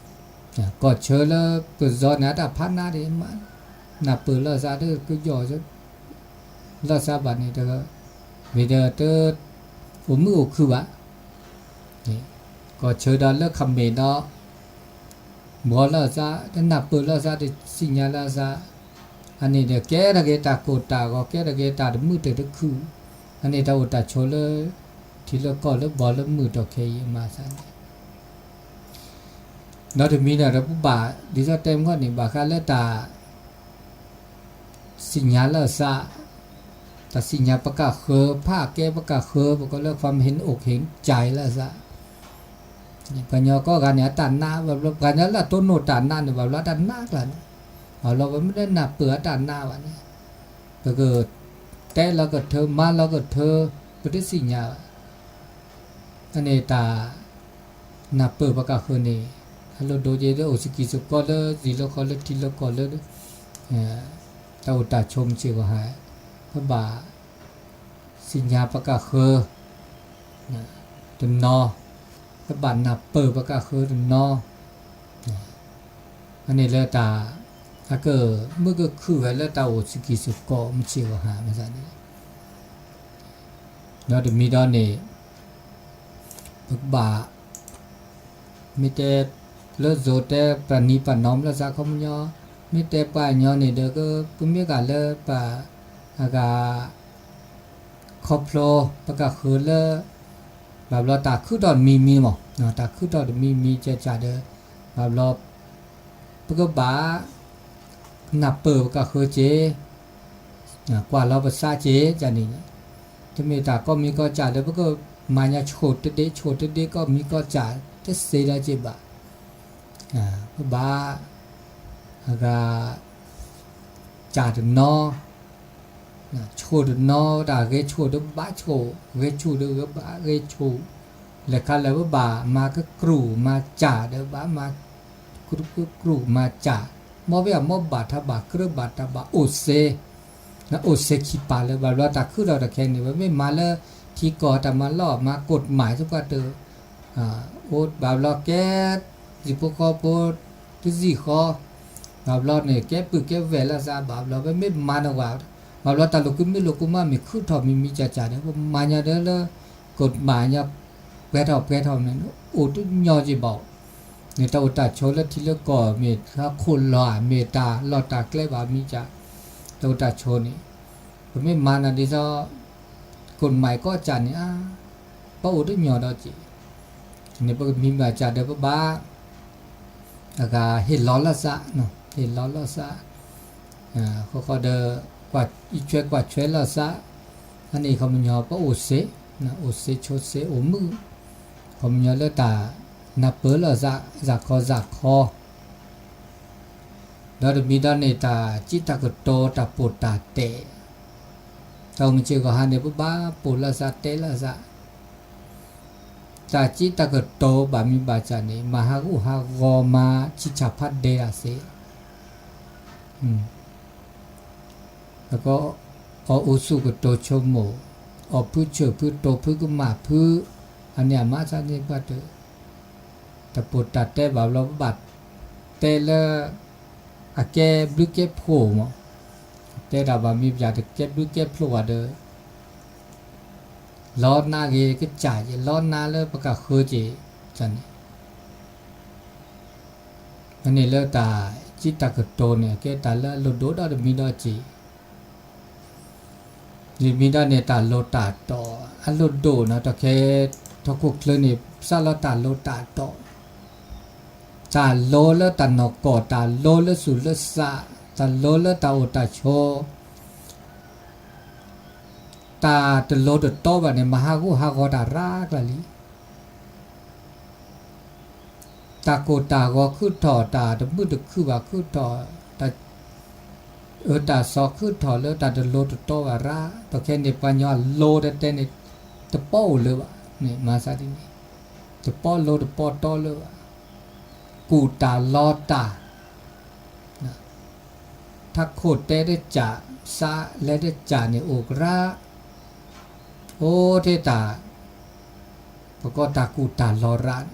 ကီၢ်ဆၢလၢပယီၤန့ၣ် အတၢ်ဖးနါဒံးမး, နၢ်ပၢၢ်လီၤသး တကယီၣ်လီၤသးဘၣ်န့ၣ် မ့ၢ်ဒီးတအိၣ်မုာ်အိၣ်ခုၣ်ဘၣ်. ကီၢ်ဆၢဒီးလၢခမ့ၢ်ဒီး ဘှီလီၤသး တနၢ်ပၢၢ်လီၤသး တသ့ၣ်ညါလီၤသး, အန့ၣ်ဒီးကဲထီၣ်က့ၤတၢ်ကိၢ်တၢ်ဂီၤ ကဲထီၣ်က့ၤတၢ်တမုာ်တၢ်တခုၣ်, အန့ၣ်တၢ်အိၣ်တၢ်ဆိးလၢ ထံလၢကီၢ်လၢဘီလၢမုၢ်ဒီးခဲအံၤမၤသးန့ၣ် ဒီးတမံၤဒီးပဘၣ် ဒ်သိးတဲမုၢ်ဂီၢ်န့ၣ် ဘၣ်ဃးလၢတၢ် သ့ၣ်ညါလီၤသး, တၢ်သ့ၣ်ညါပကဃၢၤ ဖးကဲပကဃၢၤ ပကိးလၢ ความเห็นอกเห็นใจ လီၤသး, ပှၤကညီကိးဂၤန့ၣ် အတၢ်နာ် ဘၣ်ဘျီ ပှၤကညီလၢအတိၢ်နီၣ်တၢ်နာ်န့ၣ် ဘၣ်ဘျီတၢ်နာ်ကျါန့ၣ်, ဘၣ်ဘျီပမ့ၢ်တနၢ်ပၢၢ်အတၢ်နာ်ဘၣ်န့ၣ်, ပကတဲလီၤကထၢ မၤလီၤကထၢ ပတသ့ၣ်ညါဘၣ်. အန့ၣ်တၢ် နၢ်ပၢၢ်ပကဃၢၤန့ၣ် အလိၣ်ဒိက့ၤလၢအိၣ်စကံၢ်စကီလၢ သ့ၣ်လၢဃီလၢထံလၢကီၢ်လၢ တၢ်အိၣ်တၢ်ဆိးမုၢ်စ့ၢ်ကီးဟါ, ပဘၣ်သ့ၣ်ညါပကဃၢၤတနီၤ, ပဘၣ်နၢ်ပၢၢ်ပကဃၢၤတနီၤ, အန့ၣ်လၢတၢ် အကမုာ်ကခုၣ်ဝဲလၢတၢ်အိၣ်စကံၢ်စကီမုၢ်စ့ၢ်ကီးဟါမးန့ၣ် ဒီးတမံၤဒီးန့ၣ် ပကဘၣ် မ့ၢ်တဲ လၢစိၤတဲပှၤနံၤပှၤနီၤလၢသးခီပညီ, မ့ၢ်တဲပှၤကညီန့ၣ်ဒီး ပမ့ၢ်ဂၤလၢပှၤ အဂၤ ခီဖျိ ပကဃၢၤလၢ ဘၣ်ဘျီတၢ်ခုၣ်ထီၣ်တမံၤမံၤမး, တၢ်ခုၣ်ထီၣ်တမံၤမံၤကကးဒီး ဘၣ်ဘျီ ပကဘၣ် နၢ်ပၢၢ်ပကဃၢၤက့ၤ ကွၢ်လီၤပသးက့ၤန့ၣ်, တမ့ၢ်တၢ်ကိးမံၤကိးကးဒီး ပကမၤညါဆိၣ်တဒ့ဆိၣ်တဒ့ ကိးမံၤကိးကး တသ့ဒၣ်က့ၤဘၣ်. ပဘၣ် အဂၤ ကးတနီၤ ဆိၣ်တနီၤ တၢ်ဂဲၤဆိၣ်ဒီးဘၣ်ဆိၣ် ဂဲၤဆူၣ်ဒီးဘၣ်ဂဲၤဆူၣ်, လဲၤခါလၢာ်ပဘၣ်မၤကကြူၢ် မၤစၢ်ဒီးဘၣ်မၤ ကကြူၢ်မၤစၢ်, မ်ပယီၤမ်ဘၣ်တၢ်ဘၣ်ကြၢးဘၣ်တၢ်ဘၣ်အိၣ်သ့, အိၣ်သ့ခံပာ်လၢ ဘၣ်ဘျီတၢ်ခုၣ်ထီၣ်တခဲန့ၣ် ပမ့ၢ်မၤလၢထံကီၢ်တၢ်မၤလီၢ်မၤကိၣ်မးသပှၢ်တၢၢ် အိၣ်ဘၣ်ဘျီကဲ တံၤဖိဃီဖိ တစံၣ်ဃီ, ဘၣ်ဘျီန့ၣ် ကဲပုၢ်ကဲဝဲၢ်လၢသးဘၣ်ဘျီ ပမ့ၢ်မၤနဝဲ, ဘၣ်ဘျီတၢ်လိာ်ကွံမ့ၢ်လိာ်ကွံမး မ့ၢ်ခုၣ်ထီၣ်မံၤမံၤကကးဒီး ပမၤညါဒီးလၢ ကိၣ်မးညါ ပှဲၤထီၣ်ပှဲၤထီၣ်န့ၣ် အိၣ်တညီက့ၤဘၣ်, န့ၣ်တၢ်အိၣ်တၢ်ဆိးလၢထံလၢကီၢ် မ့ၢ်တၢ်ခိၣ်လီၤ မ့ၢ်တၢ်လီၢ်တၢ်ကျဲဘၣ်မံၤကး, တၢ်အိၣ်တၢ်ဆိးန့ၣ် ပမ့ၢ်မၤနၤဒ်သိး ကိၣ်မးကီၢ်ကးန့ၣ် ပအိၣ်တညီဒီးက့ၤ, န့ၣ်ပကမံၤမံၤကးဒီးပဘၣ် အဂၤဟ့ၣ်လီၤလီၤသး, ဟ့ၣ်လီၤလီၤသး, ဃီဃီဒီး ကွၢ်အံးဆွဲကွၢ်ဆွဲလီၤသး, အန့ၣ်ခီပညီပအိၣ်သ့, အိၣ်သ့ဆိးသ့အိၣ်မုာ်, ခီပညီလၢတၢ်နၢ်ပၢၢ်လီၤသး သးခီသးခီ ဒီးတမံၤဒီးန့ၣ် တၢ်စံးတၢ်ကတိၤတၢ်ပိာ်တၢ်တဲာ်, တၢ်အိၣ်မုၢ်စ့ၢ်ကီးဟါန့ၣ် ပဘၣ်ပိာ်လီၤသးတဲလီၤသး, တၢ်စံးတၢ်ကတိၤဘၣ်မံၤဘၣ်ကးန့ၣ် မၤဟးဂူာ်ဟးဂီၤမၤဆံးဆါဖးဒဲးတၢ်သ့, အက အီၣ်အူဆူၣ်ကတိၤဆိကမိၣ်, အီၣ်ဖုဆၢၣ်ဖုတိၤဖုကမၣ်ဖု, အန့ၣ်အမၤသးန့ၣ်ပှၤတ တၢ်ပိာ်တၢ်တဲဘၣ်ဘျီ ပဘၣ်တဲလၢ အကဲဘျုးကဲဖှိၣ်မး, တဲတၢ်ဘၣ်မံၤဘၣ်ကးတကဲဘျုးကဲဖှိၣ်ဘၣ်ဒီး လီၤနါဂ့ၤကစၢ်က့ၤ လီၤနါလၢပကဃၢၤက့ၤန့ၣ်, အန့ၣ်လၢတၢ်စံးတၢ်ကတိၤန့ၣ် အကဲတၢ်လၢအလိၣ်ဒိၣ်ဒီးတမံၤဒီးက့ၤ တမံၤဒီးန့ၣ် တၢ်လိၤတၢ်တီၤ အလိၣ်ဒိၣ်နီၤ တၢ်ခဲ ထီၣ်ခိၣ်ချၢန့ၣ် စးလီၤတၢ်လိၤတၢ်တီၤ, တၢ်လိၤလၢတၢ်နီၢ်ကီၢ် တၢ်လိၤလၢသူၣ်လၢသး တၢ်လိၤလၢတၢ်အိၣ်တၢ်ဆိး တၢ်တလိၤတတီဘၣ်န့ၣ် မၤဟးဂူာ်ဟးဂီၤတၢ်ရၤကျါလံ. တၢ်ကိၢ်တၢ်ဂီၤခုၣ်ထီၣ် တၢ်တမုာ်တခုၣ်ဘၣ်ခုၣ်ထီၣ် တၢ် အၢ တၢ်သီခုၣ်ထီၣ်လၢတၢ်တလိၤတတီဘၣ်ရၤ, ဒီးခဲန့ၣ် ပှၤကညီအလိၤတဲတဲန့ၣ် တပီအိၣ်လၢၤဘၣ်န့ၣ် မၤသးဒ်န့ၣ်, တပီလိၤတပီတီလၢၤဘၣ်, ကူၣ်တၢ်လီၤတၢ် ထးခိၣ်တဲတကး သးလဲတကးန့ၣ်အိၣ်ကရၢ, အိၣ်ထဲတၢ် ပကိးတၢ်ကူၣ်တၢ်လီၤရၢ,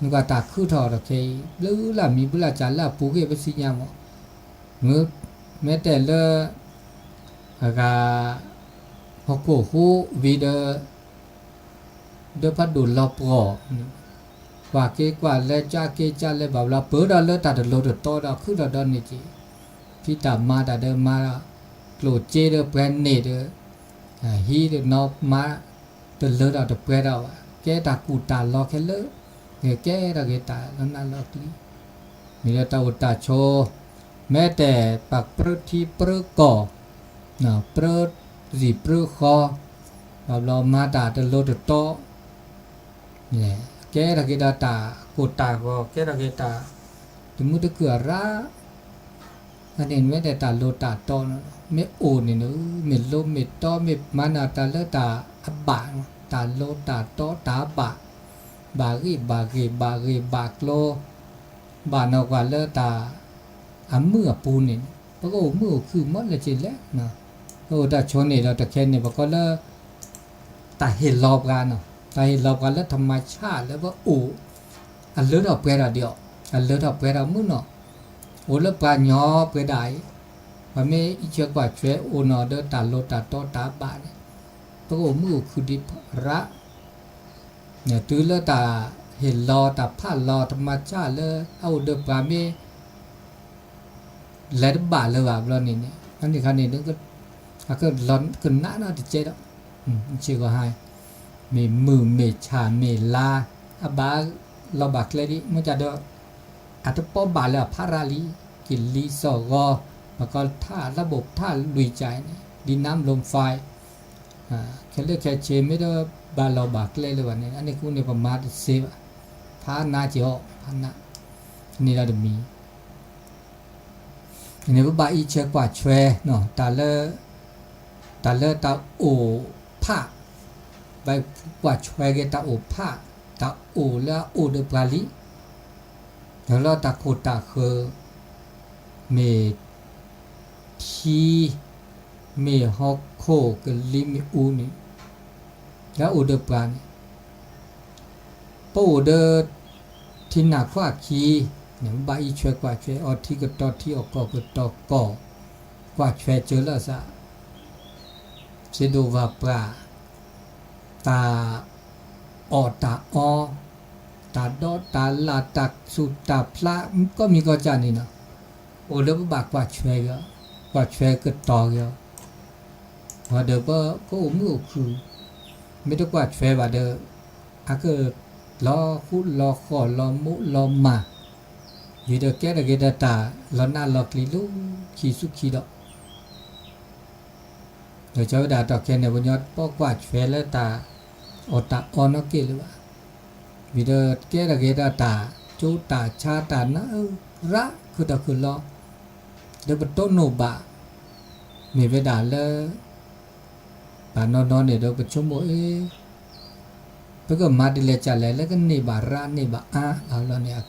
နကွၢ်တၢ်ခုၣ်ထီၣ်ဒီးခဲအံၤ ဘျုးလၢမံၤဘျုးလၢကၢ်လၢအပူၤကွံာ်ပသ့ၣ်ညါမး, မ့ၢ် မ့ၢ်တဲလၢ အဂၤ ဟီၣ်ခိၣ်ဟူးဝံၤဒီး ဒၢဖးဒိၣ်လီၤပှီၢ်, ကွၢ်က့ၤကွၢ်လဲၤ ကၢ်က့ၤကၢ်လဲၤ ဘၣ်ဘျီ ပၢဒီးလၢတၢ်တလိၤတတီဒီး ခုၣ်ထီၣ်ဒီးန့ၣ်က့ၤ, ဖံးတၢ်မၤတၢ်ဒီးမၤဒီး ကျိၣ်စ့ဒီးပှဲၤန့ၣ်ဒီး ဟံးဒီးနီၢ်မၤ တလၢထီၣ်တပှဲၤထီၣ်ဘၣ်, ကဲတၢ်ကူၣ်တၢ်လီၤခဲလၢာ်, ကဲထီၣ်က့ၤတၢ်လီၤနးလီၤကျံၤ, မ့ၢ်လၢတၢ်အိၣ်တၢ်ဆိး, မ့ၢ်တဲပှၤပြၢထံပြၢကီၢ်, ပြၢစံၣ်ပြၢဃီ, ဘၣ်ဘျီမၤတၢ်တလိၤတတီ ကဲထီၣ်က့ၤဒီးတၢ်ကိၢ်တၢ်ဂီၤ ကဲထီၣ်က့ၤတၢ် တမုာ်တခုၣ်အရၣ်, အန့ၣ်မ့ၢ်ဒၣ်တၢ်လိၤတၢ်တီန့ၣ်လီၤ. မ့ၢ်အိၣ်န့ၣ်ဒီး မ့ၢ်လိၤမ့ၢ်တီ မ့ၢ်မၤနၢၤတၢ်လၢတၢ်အဘၣ်, တၢ်လိၤတၢ်တီတၢ်အဘၣ်, ဘၣ်ဂ့ၢ်ဘၣ်ဂ့ၤ ဘၣ်ဂ့ၢ်ဘၣ်ကျိၤ, ဘၣ်နီၢ်ကွၢ်လၢတၢ် အမုာ်အပူၤန့ၣ် ပကအိၣ်မုာ်အိၣ်ခုၣ်မ့ၢ်လၢက့ၤလဲၣ်, ပအိၣ်တၢ်ဆိးန့ၣ်ဒီးတခဲန့ၣ် ပကိးလၢ တၢ်ဟ့ၣ်လီၤပှၤနီၤ, တၢ်ဟ့ၣ်လီၤပှၤလၢထမၤဆၣ်လၢပအိၣ်, အလၢထီၣ်ပှဲၤထီၣ်ဒံးအီၤ, အလၢထီၣ်ပှဲၤထီၣ်မုၢ်နီၤ, အိၣ်လၢပှၤကညီပှဲၤဒၣ်အံၤ, ပှၤမ့ၢ်အံးထွဲကွၢ်ထွဲအိၣ်နီၤဒီးတၢ်လိၤတၢ်တီတၢ်ဘၣ်န့ၣ်, ပကအိၣ်မုာ်အိၣ်ခုၣ်ဒံးရၣ်, တုၤလၢတၢ်ဟ့ၣ်လီၤတၢ်ဖးလီၤထမၤဆၣ်လၢအအိၣ်ဒီးပှၤမ့ၢ် လဲၤတဘၣ်လၢၤဘၣ်ဘျီန့ၣ်န့ၣ် အန့ၣ်ခါန့ၣ် အကလီၤကနၣ်နီတကဲဒီး, ဆ့ကီးဟါ, မ့ၢ်မုၢ်မ့ၢ်ဆၣ်မ့ၢ်လါ, အဘၣ်လီၤဘၣ်ကျဲဒံး မ့ၢ်ကဒီး, အတပီၢ်ဘၣ်လၢအဖးရၣ်လံ, ကလံၤစီၣ်ဂီၤ, ပကီထၣ်လၢဘိးထၣ်လွံၢ်ကၢန့ၣ် ဒ်နါမလိၤဖး, ခဲလၢာ်ခဲဆ့မ့ၢ်တဘၣ်လီၤဘၣ်ကျဲလၢၤဘၣ်န့ၣ် အန့ၣ်ဃိန့ၣ် ပမၤတသ့ဘၣ်, ဖးနးက့ၤအီၤ ဖးနး, န့ၣ်လီၤတမံၤ န့ၣ်ပဘၣ်အံးထွဲကွၢ်ထွဲ, တၢ်လၢ, တၢ်လၢတၢ်အိၣ်ဖး, ဘၣ်ကွၢ်ထွဲက့ၤတၢ်အိၣ်ဖး, တၢ်အိၣ်လၢအအိၣ်ဒီးပှၤလံ, ဒီးလၢတၢ်ခိၣ်တၢ်ဃၢၤ, မ့ၢ်ထံ, မ့ၢ်ဟီၣ်ခိၣ်ကလံၤမ့ၣ်အူန့ၣ်, လၢအအိၣ်ဒီးပှၤန့ၣ် ပအိၣ်ဒီး ထံနၢ်ခွါခံ, ဘၣ်အံးထွဲကွၢ်ထွဲအီထံကတီၤထံအီၣ်ကီၢ်ကတီၤကီၢ်, ကွၢ်ထွဲစၢၤလီၤသး, စ့ဒိၣ်ဝၤပှၢ်, တၢ်အီၣ်တၢ်အီ, တၢ်ဒီးတၢ်လၢ်တၢ်ဆူၣ်တၢ်ဖျး ကိးမံၤကိးကၢန့ၣ်နီၤ, အိၣ်လၢပဘၣ်ကွၢ်ထွဲက့ၤအီၤ, ကွၢ်ထွဲကတီၤက့ၤအီၤ ဒီးပကအိၣ်မုာ်အိၣ်ခုၣ်, မ့ၢ်တကွၢ်ထွဲဘၣ်ဒီး, အကလီၤဃူလီၤဃီၣ်လီၤမူလီၤမၢ်, ယံၤဒီးကဲထီၣ်က့ၤဒီးတၢ်လီၤနးလီၤကျံၤလၢခံဆူခံဒီး ဒီးကၠီဝဲဒၣ်တီၢ်ခဲန့ၣ် ပညီတပီၢ်ကွၢ်ထွဲလၢတၢ်အီၣ်တၢ်အီနီတက့ၢ်လၢၤဘၣ်. ဝံၤဒီးကဲထီၣ်က့ၤဒီးတၢ်ကၠိတၢ်ဆါတၢ်နးအၢရၣ်ခုၣ်ထီၣ်ခုၣ်လီၤ, ဒီးပတိၢ်နီၣ်ဘၣ်, မ့ၢ်ဝဲဒၣ်လၢ ဘၣ်နီၢ်နီၢ်န့ၣ်ဒီးပဆိကမိၣ်အ့ၣ် ပကမၤဒ်လဲၣ်ကလဲၣ်လၢကန့ၢ်ဘၣ်ရၣ်န့ၢ်ဘၣ်အါဘၣ်လီၤန့ၣ်,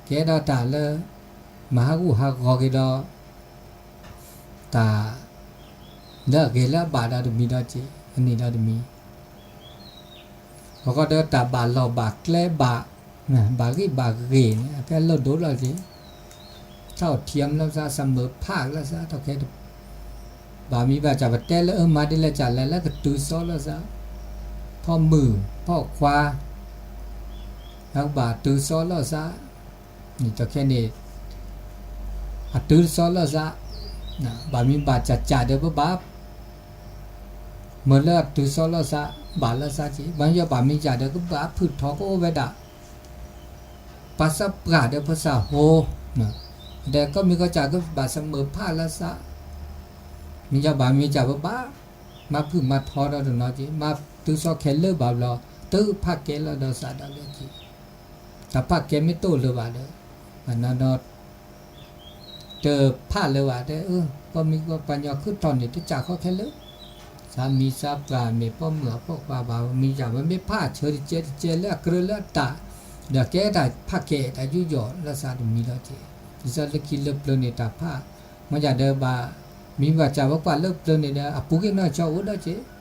ကဲထီၣ်တၢ်လၢ မၤဟးဂူာ်ဟးဂီၤက့ၤဒီး တၢ် လၢအဂ့ၤလၢအဘၣ်ဒီးတမံၤဒီးက့ၤ အန့ၣ်ဒီးတမံၤ, အဃိဒီးတၢ်ဘၣ်လီၢ်ဘၣ်ကျဲဘၣ်, ဘၣ်ဂံၢ်ဘၣ်ဂ့ၤန့ၣ် အကဲလီၢ်ဒိၣ်လီၤက့ၤ, ထီၣ်ထံအမလီၤစါ စမၢဖးလီၤစါ ထီၣ်ခဲ ဘၣ်မံၤဘၣ်စၢ်ပတဲလၢအမၤဒ်လဲၣ်ကလဲၣ် လၢကတုၤစီလီၤစါ, ဖီမုၢ်ဖီခွါ လၢကဘၣ်တုၤစီလီၤစါ, န့ၣ်တခဲန့ၣ် အတုၤစီလီၤစါ, ဘၣ်မံၤဘၣ်စၢ်စၢ်ဒီးပဘၣ် မ့ၢ်လၢအတုၤစီလီၤစါ ဘၣ်လီၤစါက့ၤ, ဘၣ်ယီၤဘၣ်မံၤစၢ်ဒီးကဘၣ်ဖုၣ်ထီကအိၣ်ဝဲဒၣ် ပှၤစၢပှၢ်ဒီးပှၤစၢဟိ, ဒီးကိးမံၤကိးစၢ်ကဘၣ်စမၢဖးလီၤစါ, မံၤယီၤဘၣ်မံၤစၢ်ပဘၣ် မၤဖုၣ်မၤထီဒီးတနီၤက့ၤ, မၤတုၤစီခဲလၢာ်ဘၣ်ဘျီ တဖးကဲလီၤဒီးစးဒီးလၢက့ၤ, တၢ်ဖးကဲမ့ၢ်တအိၣ်လၢၤဘၣ်ဒီး နီၢ်နီၢ် တဖးလၢၤဘၣ်တဲ, ကိးမံၤကိးပှၤကညီခုၣ်ထီၣ်န့ၣ် တစၢ်ဃီခဲလၢာ်, စၢမံၤစၢပှၢ်မ့ၢ်ပိာ်မုၣ်အပိာ်ခွါဘၣ် မံၤယၤဝဲမ့ၢ်ဖးဆၢတကဲတကဲလၢအကြၢးလၢအတၢ်, ဒီးကဲတၢ်ဖးကဲတၢ်ယူးယီၣ်လီၤစါတမံၤဒီးက့ၤ, ဒ်သိးလၢခံလၢပျၢၤန့ၣ်တၢ်ဖး, မ့ၢ်ယၤဒီးဘၣ်, မံၤဘၣ်စၢ်ဝဲကွၢ်လၢပျၢၤန့ၣ်ဒီး အပူၤကွံာ်နီၢ်ဆီအိၣ်ဒီးက့ၤ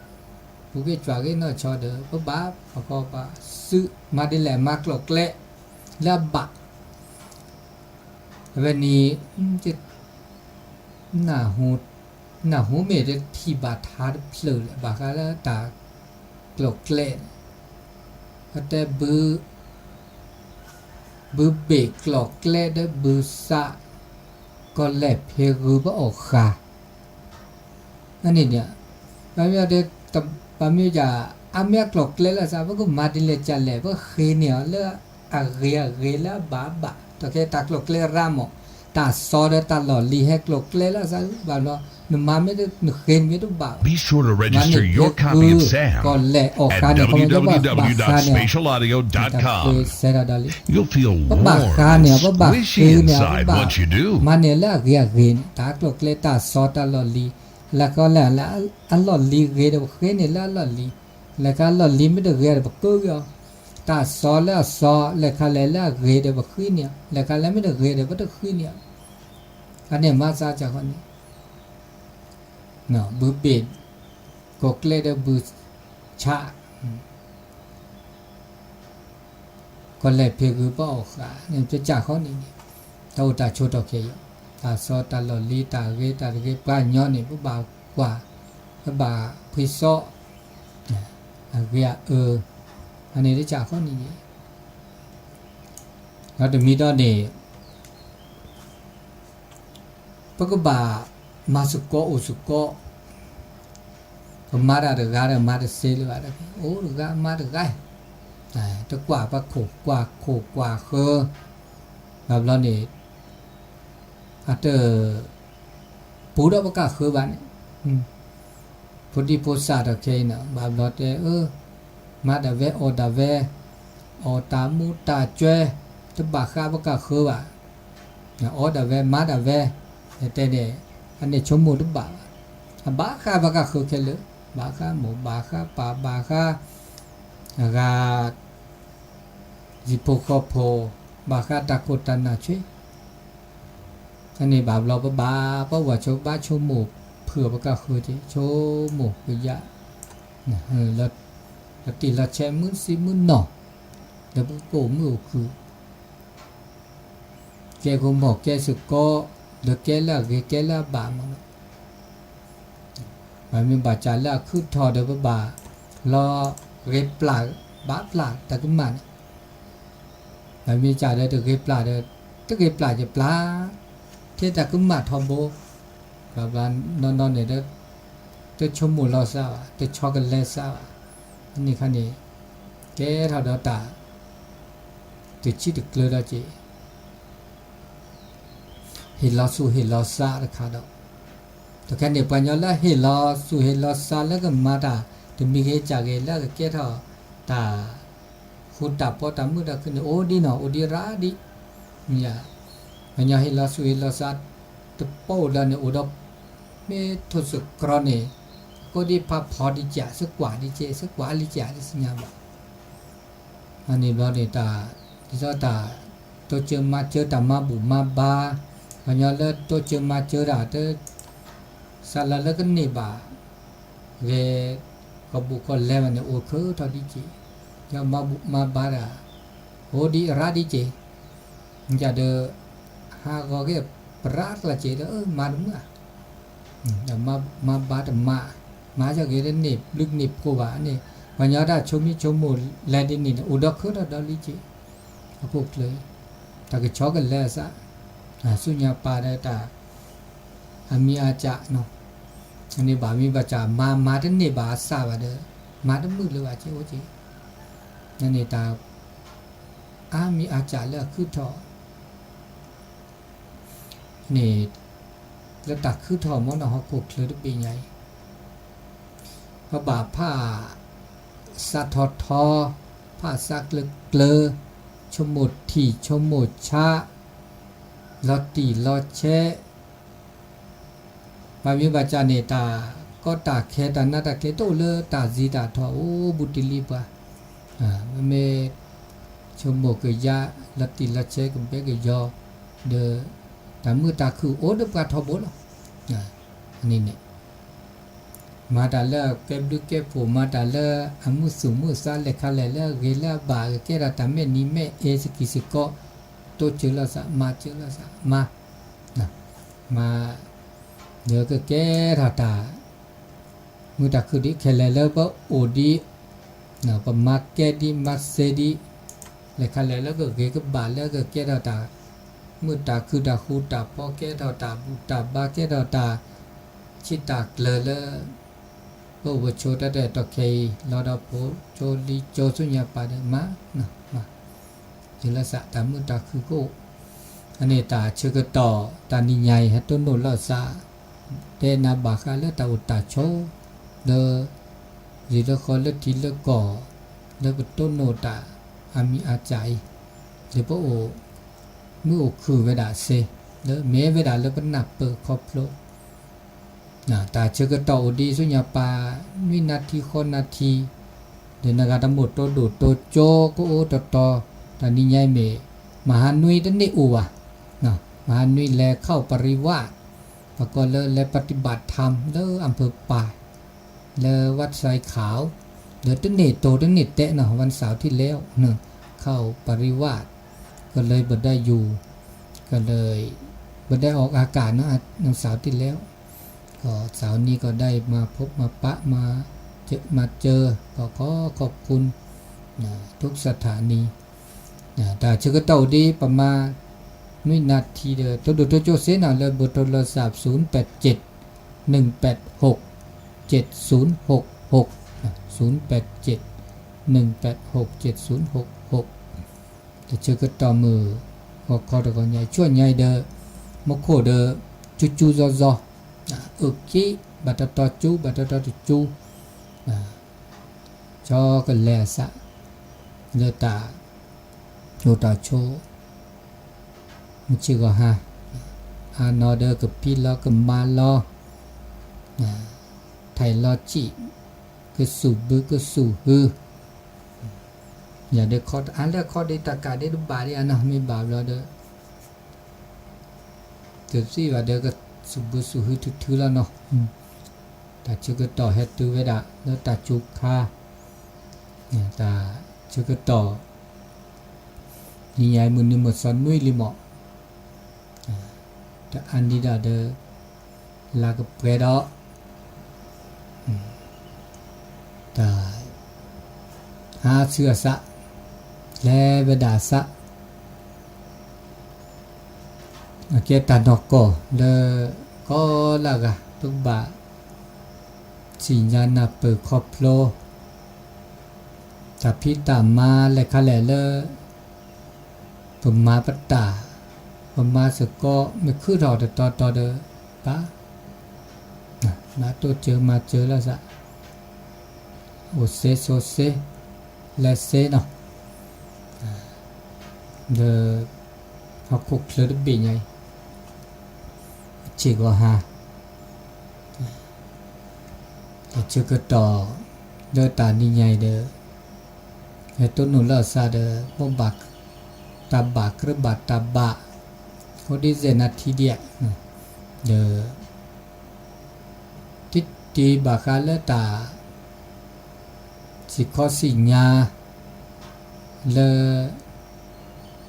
ပူၤကွံာ်ကွၢ်ကွံာ်နီၢ်ဆီဒီး ပဘၣ်ပကီၢ်ဘၣ်စုမၤဒ်လဲၣ်မၤကျိၤကျဲ လၢအဘၣ်, အဝဲန့ၣ် နၢ်ဟူမ့ၢ်တထံၣ်ဘၣ်ထါတဖျၢၣ်လဲၣ် ဘၣ်ဃးလၢတၢ်ကျိာ်ကျဲန့ၣ်, အတဲ ဘုဘ့ၣ်ကျိာ်ကျဲဒီးဘုစး ကီၢ်လဲၢ်ဖ့ဂုၤပအီၣ်ဃာ် န့ၣ်, ဘၣ်မ့ၢ်ဒီး ဘၣ်မ့ၢ်ဒ် အါမ့ၢ်အကျိာ်ကျဲလၢအစး ပကမၤဒ်လဲၣ်ကလဲၣ် ပဃ့န့ၢ်အီၤလၢအဂ့ၤအဂ့ၤလၢအဘၣ်ဘၣ် ဒီးကဲတၢ်ကျိာ်ကျဲရၢ်မး, တၢ်စီဒီးတၢ်လီၢ်လံၤဟဲကျိာ်ကျဲလၢအစး ဘၣ်ဘျီ နမၤမ့ၢ်နဃ့မ့ၢ်တဘၣ်ဘၣ်, မၤန့ၢ်ဖ့ဂုၤ ကီၢ်လဲၢ်အီၣ်ဃာ်န့ၣ် ခီမ့ၢ်ဘၣ်ဃးန့ၣ် တၢ်ပှ့ၤစဲဒၣ်ဒ်လံ ပဘၣ်ဃးန့ၣ် ပဘၣ်ဃ့န့ၢ် ပဘၣ်မၤန့ၢ်လၢအဂ့ၤအဂ့ၤန့ၣ် တၢ်ကျိာ်ကျဲတၢ်စီတၢ်လီၢ်လံၤ, လဲၤခီလဲၣ် အလီၢ်လံၤဂ့ၤဒီးပဃ့န့ၢ်လၢအလီၢ်လံၤ, လဲၤခီလီၢ်လံၤမ့ၢ်တဂ့ၤဒီးပကၢက့ၤအီၤ, တၢ်စီလၢအစီ လဲၤခီလဲၣ်လၢအဂ့ၤဒီးပဃ့န့ၢ်အီၤ, လဲၤခီလၢမ့ၢ်တဂ့ၤဒီးပတဃ့န့ၢ်အီၤ, အန့ၣ်မၤစၢ်ကၢ်ဃီန့ၣ် ဘုဘ့ၣ် ကီၢ်ကျဲဒီးဘုဆး ကီၢ်လဲၢ်ဖ့ဂုၤပအီၣ်ဃာ်န့ၣ် ပစၢ်ဃီန့ၣ်န့ၣ် တၢ်အိၣ်တၢ်ဆိးထီၣ်ခဲအံၤ, တၢ်စီတၢ်လီၢ်လံၤ တၢ်ဂ့ၤတၢ်တဂ့ၤ ပှၤကညီန့ၣ် ပဘၣ်ကွၢ်, ပဘၣ်ဖှံစီ အဂ့ၤအအၢ, အန့ၣ်တစၢ်ဃီန့ၣ်န့ၣ်, ဒီးတမံၤဒီးန့ၣ် ပကဘၣ်မၤသကိးအိၣ်သကိး, ပမၤတၢ်တဂၤဒီးမၤတသ့လၢၤဘၣ်, အိၣ်တဂၤမၤတဂၤ, တကွၢ်ပှၤခိၣ် ကွၢ်ခိၣ်ကွၢ်ဃၢၤ, ဘၣ်ဘျီန့ၣ် အတပူၤဒီးပကၢ်ဃၢၤဘၣ်န့ၣ်, ဖိဒံဖိသၣ်ဒီးခဲအံၤန့ၣ် ဘၣ်ဘျီတဲ အၢ မၤဒၣ်ဝဲအီၣ်ဒၣ်ဝဲ, အီၣ်တၢ်မူးတၢ်ကွဲ, တဘၣ်ဃးပကၢ်ဃၢၤဘၣ်, အီၣ်ဒၣ်ဝဲမၤဒၣ်ဝဲ, တဲန့ၣ် အန့ၣ်ဆိကမိၣ်တဘၣ်ဘၣ်, အဘၣ်ဃးပကၢ်ဃၢၤခဲလၢာ်, ဘၣ်ဃးမိၢ်ဘၣ်ဃးပၢ်ဘၣ်ဃး, အဂၤ ယံၤဖိဃီဖိ, ဘၣ်ဃးတၢ်ခိၣ်တၢ်နၢ်ဆွ့ အန့ၣ်ဘၣ်ဘျီပဘၣ် ပဝဲဆိဘၣ်ဆိကမိၣ်ဖုးအီၤပကၢ်ဃၢၤက့ၤ ဆိကမိၣ်ကယၢ်, လီၤတံၢ်လီၤဆဲးမုၢ်ဆံမုၢ်နီၢ်, ဒီးပကအိၣ်မုာ်အိၣ်ခုၣ်, ကဲကမိၣ်ကဲစ့ၢ်ကီး, ဒီးကဲလၢအဂ့ၤကဲလၢအဘၣ်မးနီၤ ဘၣ်မ့ၢ်ဘၣ်စၢ်လၢအခုၣ်ထီၣ်ဒီးပဘၣ်လီၤဂ့ၤပျၢ်ဘၣ်ပျၢ်တၢ်ကမၣ်န့ၣ်, ဘၣ်မ့ၢ်စၢ်ဒီးတဂ့ၤပျၢ်ဒီး တဂ့ၤပျၢ်ယပျၢ်, ထဲတၢ်ကမၣ်ထီဘိ, ဘျီဘျီနီၢ်နီၢ်န့ၣ်ဒီး တဆိကမိၣ်လီၤသးဘၣ် တဆီကလဲၤသးဘၣ်, န့ၣ်ခါန့ၣ် ကဲထီၣ်ဒီးတၢ် တဆံတကျၢၤဒီးက့ၤ ဟ့ၣ်လီၤသူၣ်ဟ့ၣ်လီၤသးတခါဒီး, တခဲန့ၣ် ပှၤညီလၢဟ့ၣ်လီၤသူၣ်ဟ့ၣ်လီၤသးလၢကမၤတၢ် တမံၤဂ့ၤကၢ်ဂ့ၤလၢကကဲထီၣ်တၢ် ဃူတၢ်ပီးတၢ်မုာ်တၢ်ခုၣ်န့ၣ် အိၣ်ဒ်နီၤ အိၣ်ဒံးရၣ်ဒံး, ပှၤညီဟ့ၣ်လီၤသူၣ်ဟ့ၣ်လီၤသး တပီအိၣ်ဒီးန့ၣ် အိၣ်ဒီး မ့ၢ်ထိၣ်သတြီၤန့ၣ် ကိးဒံးဖးဖီဒံးကး သကွၢ်ဒံးကဲ သကွၢ်လံကး တသ့ၣ်ညါဘၣ် အန့ၣ်ဘျီန့ၣ် တၢ် ဒ်သိးတၢ် တိစၢၤမၤစၢၤ တၢ်မၤဘူၣ်မၤဘါ, ပှၤညီလၢတိစၢၤမၤစၢၤတၢ် တ စးလၢလၢကန့ၢ်ဘၣ် ဂဲၤ ကီၢ်ဘူၣ်ကီၢ်လဲဘၣ်န့ၣ် အိၣ်ခုၣ်ထီၣ်ဒံးက့ၤ, ဒီးမၤဘူၣ်မၤဘါတၢ် အိၣ်ဒံးရၣ်ဒံးက့ၤ, မ့ၢ်ဒီး ဟးဂီၤက့ၤ ပရၣ်ကျါက့ၤဒီး မၤတမုာ်ဧါ ဒီးမၤဘါတမၤ, မၤစၢၤက့ၤတန့ၢ်ဘျုးန့ၢ်ဖှိၣ်ဘၣ်န့ၣ်, ပှၤညီတၢ်ဆိမိၣ်ဆိကမိၣ်လဲၤဒ်န့ၣ်န့ၣ် အိၣ်ဒီးခုၣ်ထီၣ်ဒီးလံက့ၤ, ဟီၣ်ခိၣ်ချၢ, တၢ်ကဆီကလဲအသး, ဆူညါပာ်ဒီးတၢ် အမံၤအါစး, န့ၣ်ဘၣ်မ့ၢ်ဘၣ်စး မၤမၤတန့ၢ်ဘၣ်အသးဘၣ်ဒီး မၤတမုာ်လၢၤဘၣ်က့ၤအိၣ်က့ၤ, န့ၣ်တၢ် အါမံၤအါစးလၢအခုၣ်ထီၣ် န့ၣ် လၢတၢ်ခုၣ်ထီၣ်မ့ၢ်နီၢ်ဟီၣ်ခိၣ်ချၢတဘ့ၣ်ညါအံၤ, ပဘၣ်ဖး သးထီထီ, ဖးသးကျၢၤကျၢၤ, ဆိကမိၣ်ထံၣ်ဆိကမိၣ်ဆး, လီၤတံၢ်လီၤဆဲး, ဘၣ်မ့ၢ်ဘၣ်စးန့ၣ် တၢ်ကီတၢ်ခဲတၢ်နးတၢ်ကဲတအိၣ်လၢတၢ်စံးတၢ်ထီၣ်အိၣ်ဘူးတလံပှၤ, မ့မ့ၢ် ဆိကမိၣ်ကယၤ လီၤတံၢ်လီၤဆဲးကဘဲကယီၤ, ဒီး တၢ်မုာ်တၢ်ခုၣ်အိၣ်ဒီးပှၤထီဘိလီၤ, န့ၣ်န့ၣ် မၤတၢ်လၢအကဲဘျုးကဲဖှိၣ် မၤတၢ်လၢအမုာ်သူၣ်မုာ်သး လဲၤခါလဲၣ်လၢအဂ့ၤလၢအဘၣ် ကကဲထီၣ်တၢ်မဲာ်နံၤမဲာ်အ့ သကံၢ်သကီ, တိစၢၤလိာ်သး မၤစၢၤလိာ်သး မၤ, မၤ လၢကကဲထီၣ်တၢ် မုာ်တၢ်ခုၣ်ဒ်ခဲလၢာ်လၢပအိၣ်ဒ် ပမၤကဲဒ်မၤစ့ဒ် လဲၤခါလဲၣ်လၢကဂ့ၤကဘၣ်လၢကကဲထီၣ်တၢ် မုာ်တၢ်ခုၣ်တၢ်ဃူတၢ်ဖိး ကဲထီၣ်တၢ်ဘူၣ်တၢ်ဘါ ကဲထီၣ်တၢ် ဆံးတၢ်ကျၢၤလၢ ပအိၣ်ပဆိးတၢ်တဲာ်တီၢ်ခဲအံၤ လီၤဒီးဖိကၠိလံကၠိဆူညါပာ်ဒီးမၤ မၤ တုၤလၢစးတၢ်မုာ်တၢ်ခုၣ်ကအိၣ် အန့ၣ်တၢ်ဆၢကတီၢ်တၢ်နံၤညါအံၤ ဟဲတိၢ်နီၣ်လီၤစး တဲနၤဘၣ်ဃးလၢတၢ်အိၣ်တၢ်ဆိး လၢ ယံၤလၢဃီလၢထံလၢကီၢ် လၢပတိၢ်နီၣ်တၢ်အါမံၤအါစှၤအံၤ လၢပအိၣ် မုာ်အိၣ်ခုၣ်ဝဲဒၣ်စ့ လၢမ့ၢ်ဝဲဒၣ်လၢပနၢ်ပၢၢ်ခီဖျိ တၢ်ဆၢကတီၢ်အိၣ်ဒံးဆူညါပာ် နွံနၣ်ထံဃီနၣ်ထံ ဒီးနဂၤတမိၣ်တိၢ်ဒိၣ်တိၢ်ကၠိကအိၣ်တီတီ တၢ်နံၤညါအံၤမ့ၢ် မဟါနွံတန့ၢ်အိၣ်ဘၣ် မဟါနွံလဲၤခီၣ်ပရံဝး ပှၤကိးလၢလဲၤပฏิบัติธรรม လၢအၣ်ဖၢၣ်ပၢ် လၢဝၣ်စဲခၢဝ် ဒီးတန့ၢ်တိၢ်တန့ၢ်တဲးနီၤ วันเสาร์ที่แล้ว ခီၣ်ပရံဝး ကလၢပဒၣ်ယူၤ ကလၢ ပဒၣ်အီၣ်အကၣ်နီၤ วันเสาร์ที่แล้ว ก็เสาร์นี้ก็ได้มาพบมาปะ มาเจอมาเจอ ก็ขอขอบคุณทุกสถานี တၢ်ဆၢကတီၢ်အိၣ်ဒံး ประมาณ နွံနၣ်ထံဒီး တိၢ်ဒိၣ်တိၢ်ကၠိစ့နီၤ လၢ เบอร์โทรศัพท์ ศูนย์แปดเจ็ด หนึ่งแปดหก เจ็ดศูนย์หกหก ศูนย์แปดเจ็ด หนึ่งแปดหก เจ็ดศูนย์หกหก တၢ်ဆၢကတီၢ်မုၢ် ဂီၤခီတဂီၤညါ ဆူညါအံၤဒီး မူခိၣ်ဒီး ကၠူကၠူစီစီ အုၣ်က့ ဘၣ်တီတီကၠူ ဘၣ်တီတီတကၠူ ကၠီကလဲၤအသး လၢတၢ် အိၣ်တၢ်ဆိး မုၢ်ဆ့ၣ်ဂီၤဟါ အါနီၢ်ဒီးကဖံးလီၤကမၤလီၤ ထဲးလီၤစံၣ် ကစူၢ်ဘုကစူၢ်ဟု ယၤဒုးခီ အါလၢခီဒံးတၢ်ကးဒံးတဘၣ်ဒံးအါနီၢ် မ့ၢ်ဘၣ်ဘျီဒီး တသံဘၣ်ဒီးကစူၢ်ဘုစူၢ်ဟုထုထုလီၤနီၤ တၢ်ဆၢကတီၢ်ဟဲတုၤဝဲဒၣ်လၢတၢ်စူၤခါ တၢ်ဆၢကတီၢ် နံၤညါအံၤမုၢ်နံၤမုၢ်သီနွံလံမး တအါနံၤဒၣ်ဒီး လါကပှဲၤဒီး တၢ် အါဆူအသး လဲၤဝဲဒၣ်အသး အကဲတၢ်နီၢ်ကီၢ်လၢ ကိးလၢအဂၤ ပကဘၣ် သ့ၣ်ညါနၢ်ပၢၢ်ခီဖျိ တၢ်ဖံးတၢ်မၤလဲၤခါလဲၣ်လၢ ပမၤပတၢ် ပမၤစ့ၢ်ကီး မ့ၢ်ခုထီၣ်တတီၤတီၤဒီး ဘၣ် ဘၣ်တိၢ်စၢၤမၤစၢၤလီၤသး အိၣ်စ့ဆိးစ့ လဲၤစ့နီၤ ဒီး ဟီၣ်ခိၣ်ချၢတဘ့ၣ်ညါအံၤ ဆ့ၣ်ဂီၤဟါ တၢ်ဆၢကတီၢ် လၢတၢ်နံၤညါအံၤဒီး ဟဲတိၢ်နီၣ်လီၤသးဒီး မိၢ်ဘၣ် တၢ်ဘၣ်ကြၢးဘၣ်တၢ်ဘၣ် ဃိဒ်စဲးနၢ်ထံဒံး ဒီး တံတံဘၣ်ဃးလၢတၢ် စံၣ်ခီစံၣ်ညါ လၢ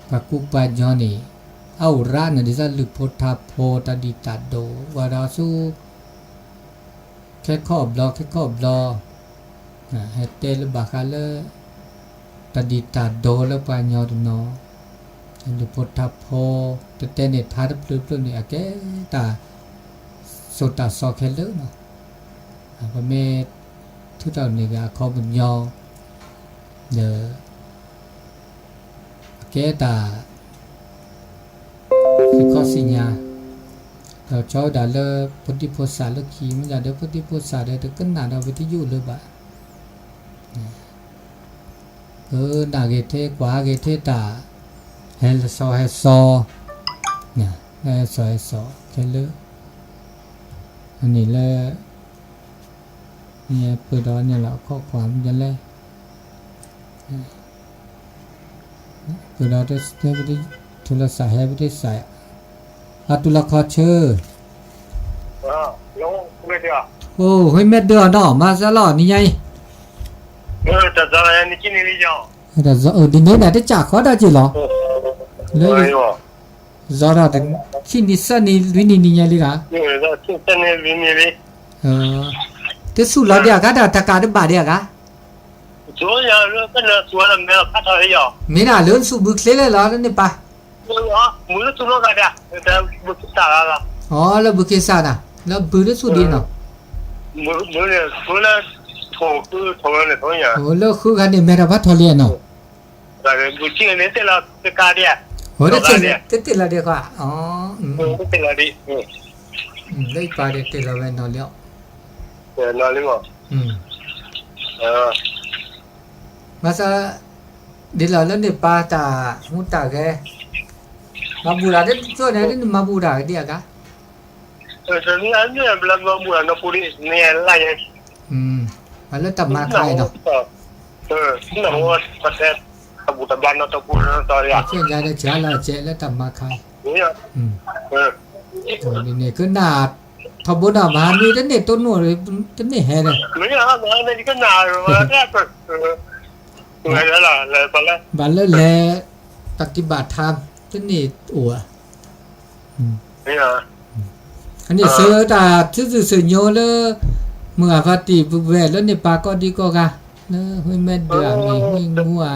ပှၤကူပှၤကညီန့ၣ် အအိၣ်ရၣ်န့ၣ် ဒ်သိးလုၢ်ဖိထါဖိ တၢ်ဒံၣ်တၢ်ဒိၣ် ဝဲဒီးဆူ ခဲခီၣ်ဘျီ ခဲခီၣ်ဘျီ ဟဲတဲလၢဘၣ်ဃးလၢ တၢ်ဒံၣ်တၢ်ဒိၣ်လၢပှၤကညီတနီၤ လုၢ်ဖိထါဖိ တတဲန့ၣ်ထါတဖျၢၣ်ဖျၢၣ်န့ၣ် အကဲတၢ် စိာ်တၢ်စီခဲလၢာ်နီၤ ပမ့ၢ် ထုးထီၣ်န့ၢ်က့ၤအခီပညီ ဒီး အကဲတၢ် စံၣ်ခီစံၣ်ညါ ဒီးကၠီဝဲဒၣ်လၢဖိဒံဖိသၣ်လၢခံ မ့ၢ်ဒၣ်ဒီးဖိဒံဖိသၣ်ဒီး တကနၣ်ဒီးဝံသယုၣ်လၢၤဘၣ် ကနၣ်က့ၤထဲကွၢ်က့ၤထဲတၢ် ဟဲလၢစီၤဟဲစီၤ ဟဲစီၤဟဲစီၤခဲလၢာ် အန့ၣ်လၢ ပၢၢ်ဒီးန့ၣ်လီၤ အခီၣ်ခွါမ့ၢ်လဲၣ် ပၢၢ်ဒီး ထုးလီၤစးဟဲပဒ့စး အတူၢ်လီၤခီဆၢ အိၣ် ဟဲမဲာ်ဒၢအီၤနီၤ မၤစၢၤလီၤ နံၤညါအံၤ တၢ် ဒ်န့ၣ်ဒၣ်တစၢ်ဃီတၢ်က့ၢ်လီၤ လၢ ယီၤဒီး ခံနံၤသၢနံၤလွံၢ်နံၤနံၤညါလံဂၤ, တဆူၣ်လီၤဒံးအဂၤ တၢ်တကးတဘၣ်ဒံးအဂၤ, မ့ၢ်ဒၣ်လၢနဆူၣ်ဘုချ့လဲၣ်လီၤ လၢန့ၣ်ပၢ်, အီ လၢဘုခ့စၢ်နၤ လၢဘုတဆူၣ်ဒံးနီၤ, လၢဃုဂၤန့ၣ် မဲထီၣ်ဖးထီလံနီၤ, တ့ၢ်လီၤဒံးခွါ, လၢယပၢ်ဒၣ်တ့ၢ်လီၤဝဲနီၤလံအီၤ, မၤစၢ်, ဒ်လီၤလၢန့ၣ်ပၢ်တၢ်ဟူးတၢ်ဂဲၤ, မၤဘူၣ်တၢ်ဒ်သိးန့ၣ် ဒ်နမၤဘူၣ်တၢ်ဒံးအဂၤ, မၤလၢတၢ်မၤခါအံၤနီၤ, ဆ့ၣ်ညါဒီးစှၤလီၤစဲးလၢတၢ်မၤခါအံၤ, ဒ်န့ၣ်ကနၣ်ထီဘိနီၤ မဟါမ့ၢ်တန့ၢ်တိၢ်နီၣ် တန့ၢ်ဟဲန့ၣ်, ဘၣ်လၢလဲၤ ပฏิบัติธรรม တန့ၢ်အိၣ်ဧါ, အန့ၣ်ဆၢတၢ်ထူၣ်စုၣ်စုၣ်ညိလၢ မုၢ်ဂၤဖါတံၢ်ပဝဲလၢန့ၣ်ပၢ်ကီၢ်ဒံကီၢ်ဂၤ, လၢဟူမ့ၢ်ဒုးဧါ မ့ၢ်ဟူမ့ၢ်မူဧါ,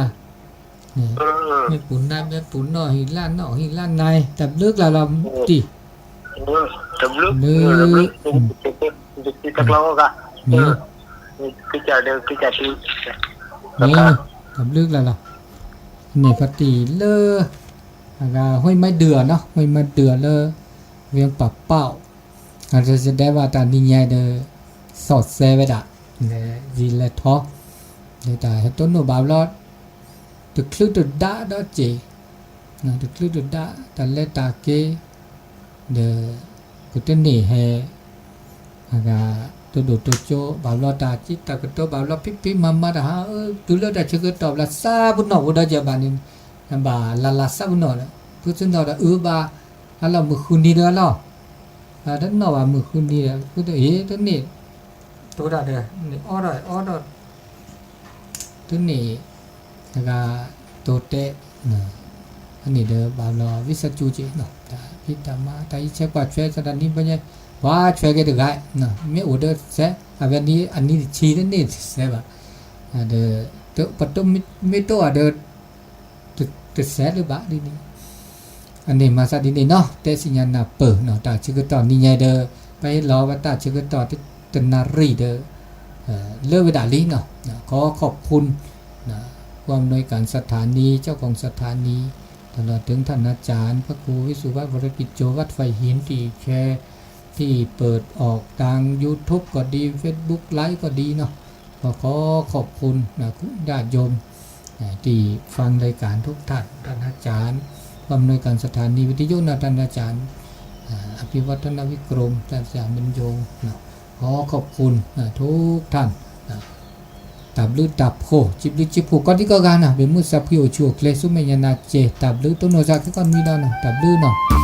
မ့ၢ်ပူၤနါ မ့ၢ်ပူၤနီၣ် ဟံၣ်လၢနီၣ် ဟံၣ်လၢနါ တၢ်ဘျုးကျါလီၤတံၢ်, ဘျုး, တၢ်ဘျုးကျါလီၤ, န့ၣ်ဖါတံၢ်လၢ အဂၤ ဟူမ့ၢ်ဒုးဧါနီၤ ဟူမ့ၢ်ဒုးဧါလၢ ဝ့ၢ်ပၢ်ပၢ် အတစဒဲးဘၣ်တၢ်နံၤညါဒီး သီၣ်စဲဝဲဒၣ်, လဲၤယံၤလဲၤထီ, ဒီးတၢ်ဟဲတိၢ်နီၣ်ဘၣ်ဘျီ, တချုးတဒါဒီးစ့ၢ်, တချုးတဒါ တၢ်လဲၤတၢ်က့ၤ, ဒီး ပတန့ၢ်ဟဲ အဂၤ တိၢ်ဒိၣ်တိၢ်ကၠိဘၣ်ဘျီ တၢ်ကတိၤဘၣ်ဘျီ ဖံးဖံးမၤမၤတၢ်ဟး တုၤလၢတၢ်ဆၢကတီၢ်ဘျီ သးပနီၣ်ဝဲဒီးယဘၣ်န့ၣ်, ဘၣ်လၢ်လၢ်သးပနီၣ်ဒီး ဖုသနီၣ်ဒီးအုးဘၣ် အလီၢ်မုၢ်ဃုနံၤဒီးလီၤ, တနီၣ်ဘၣ်မုၢ်ဃုနံၤဒီး ဖုတအ့ၣ်တန့ၢ် တိၢ်တၢ်ဒီး န့ၣ်အီဒီးအီဒီး တန့ၢ် အဂၤ တိၢ်တဲာ် အန့ၣ်ဒီးဘၣ်ဘျီ ဝံသးစူၤက့ၤ တၢ်ဖံးတၢ်မၤ တၢ်အံးဆဲးကွၢ်ထွဲ သတးနံၣ်ဘျီညါ ပှၤထွဲက့ၤတဂၤ မ့ၢ်အိၣ်ဒီးစဲး အဝဲနံၣ်အနံၣ်တဆံတန့ၢ်စဲးဘၣ် ဒီး ပတမ့ၢ်တိၢ်အီၤဒီး တစဲးလၢၤဘၣ်ဒ်န့ၣ် အန့ၣ်မၤသးဒ်န့ၣ်နီၤ တဲသ့ၣ်ညါနၢ်ပၢၢ်နီၤ တၢ်ဆၢကတီၢ်နံၤညါဒီး ပဟ့ၣ်လီၤဝဲတၢ်ဆၢကတီၢ်တနၣ်ရံၣ်ဒီး လၢဝဲဒၣ်လံနီၤ ขอขอบคุณ ผู้อำนวยการสถานี เจ้าของสถานี ตลอดถึงท่านอาจารย์ พระครูวิสุวัฒน์ วรกิจโจ วัดไฟหิน ที่แชร์ ที่เปิดออกทาง YouTube ก็ดี Facebook Live ก็ดีเนาะ ก็ขอขอบคุณนะญาติโยม ที่ฟังรายการทุกท่าน ท่านอาจารย์ ผู้อำนวยการสถานีวิทยุนะ ท่านอาจารย์ อภิวัฒนวิกรม ท่านอาจารย์บรรยง นะ ขอขอบคุณนะทุกท่านนะ တၢ်ဘျုးတၢ်ဖှိၣ် စံးဘျုးစံးဖှိၣ် ကိးဒံကိးဂၤနီၤ ဘၣ်မုၢ်စၢ်ဖှံအိၣ်ဆူၣ်အိၣ်ချ့ ဆူမဲာ်ညါနၤစ့ၢ် တၢ်ဘျုးတိၢ်နီၣ်စၢ်ခဲကီၢ်နွံဒီးနီၤ တၢ်ဘျုးနီၤ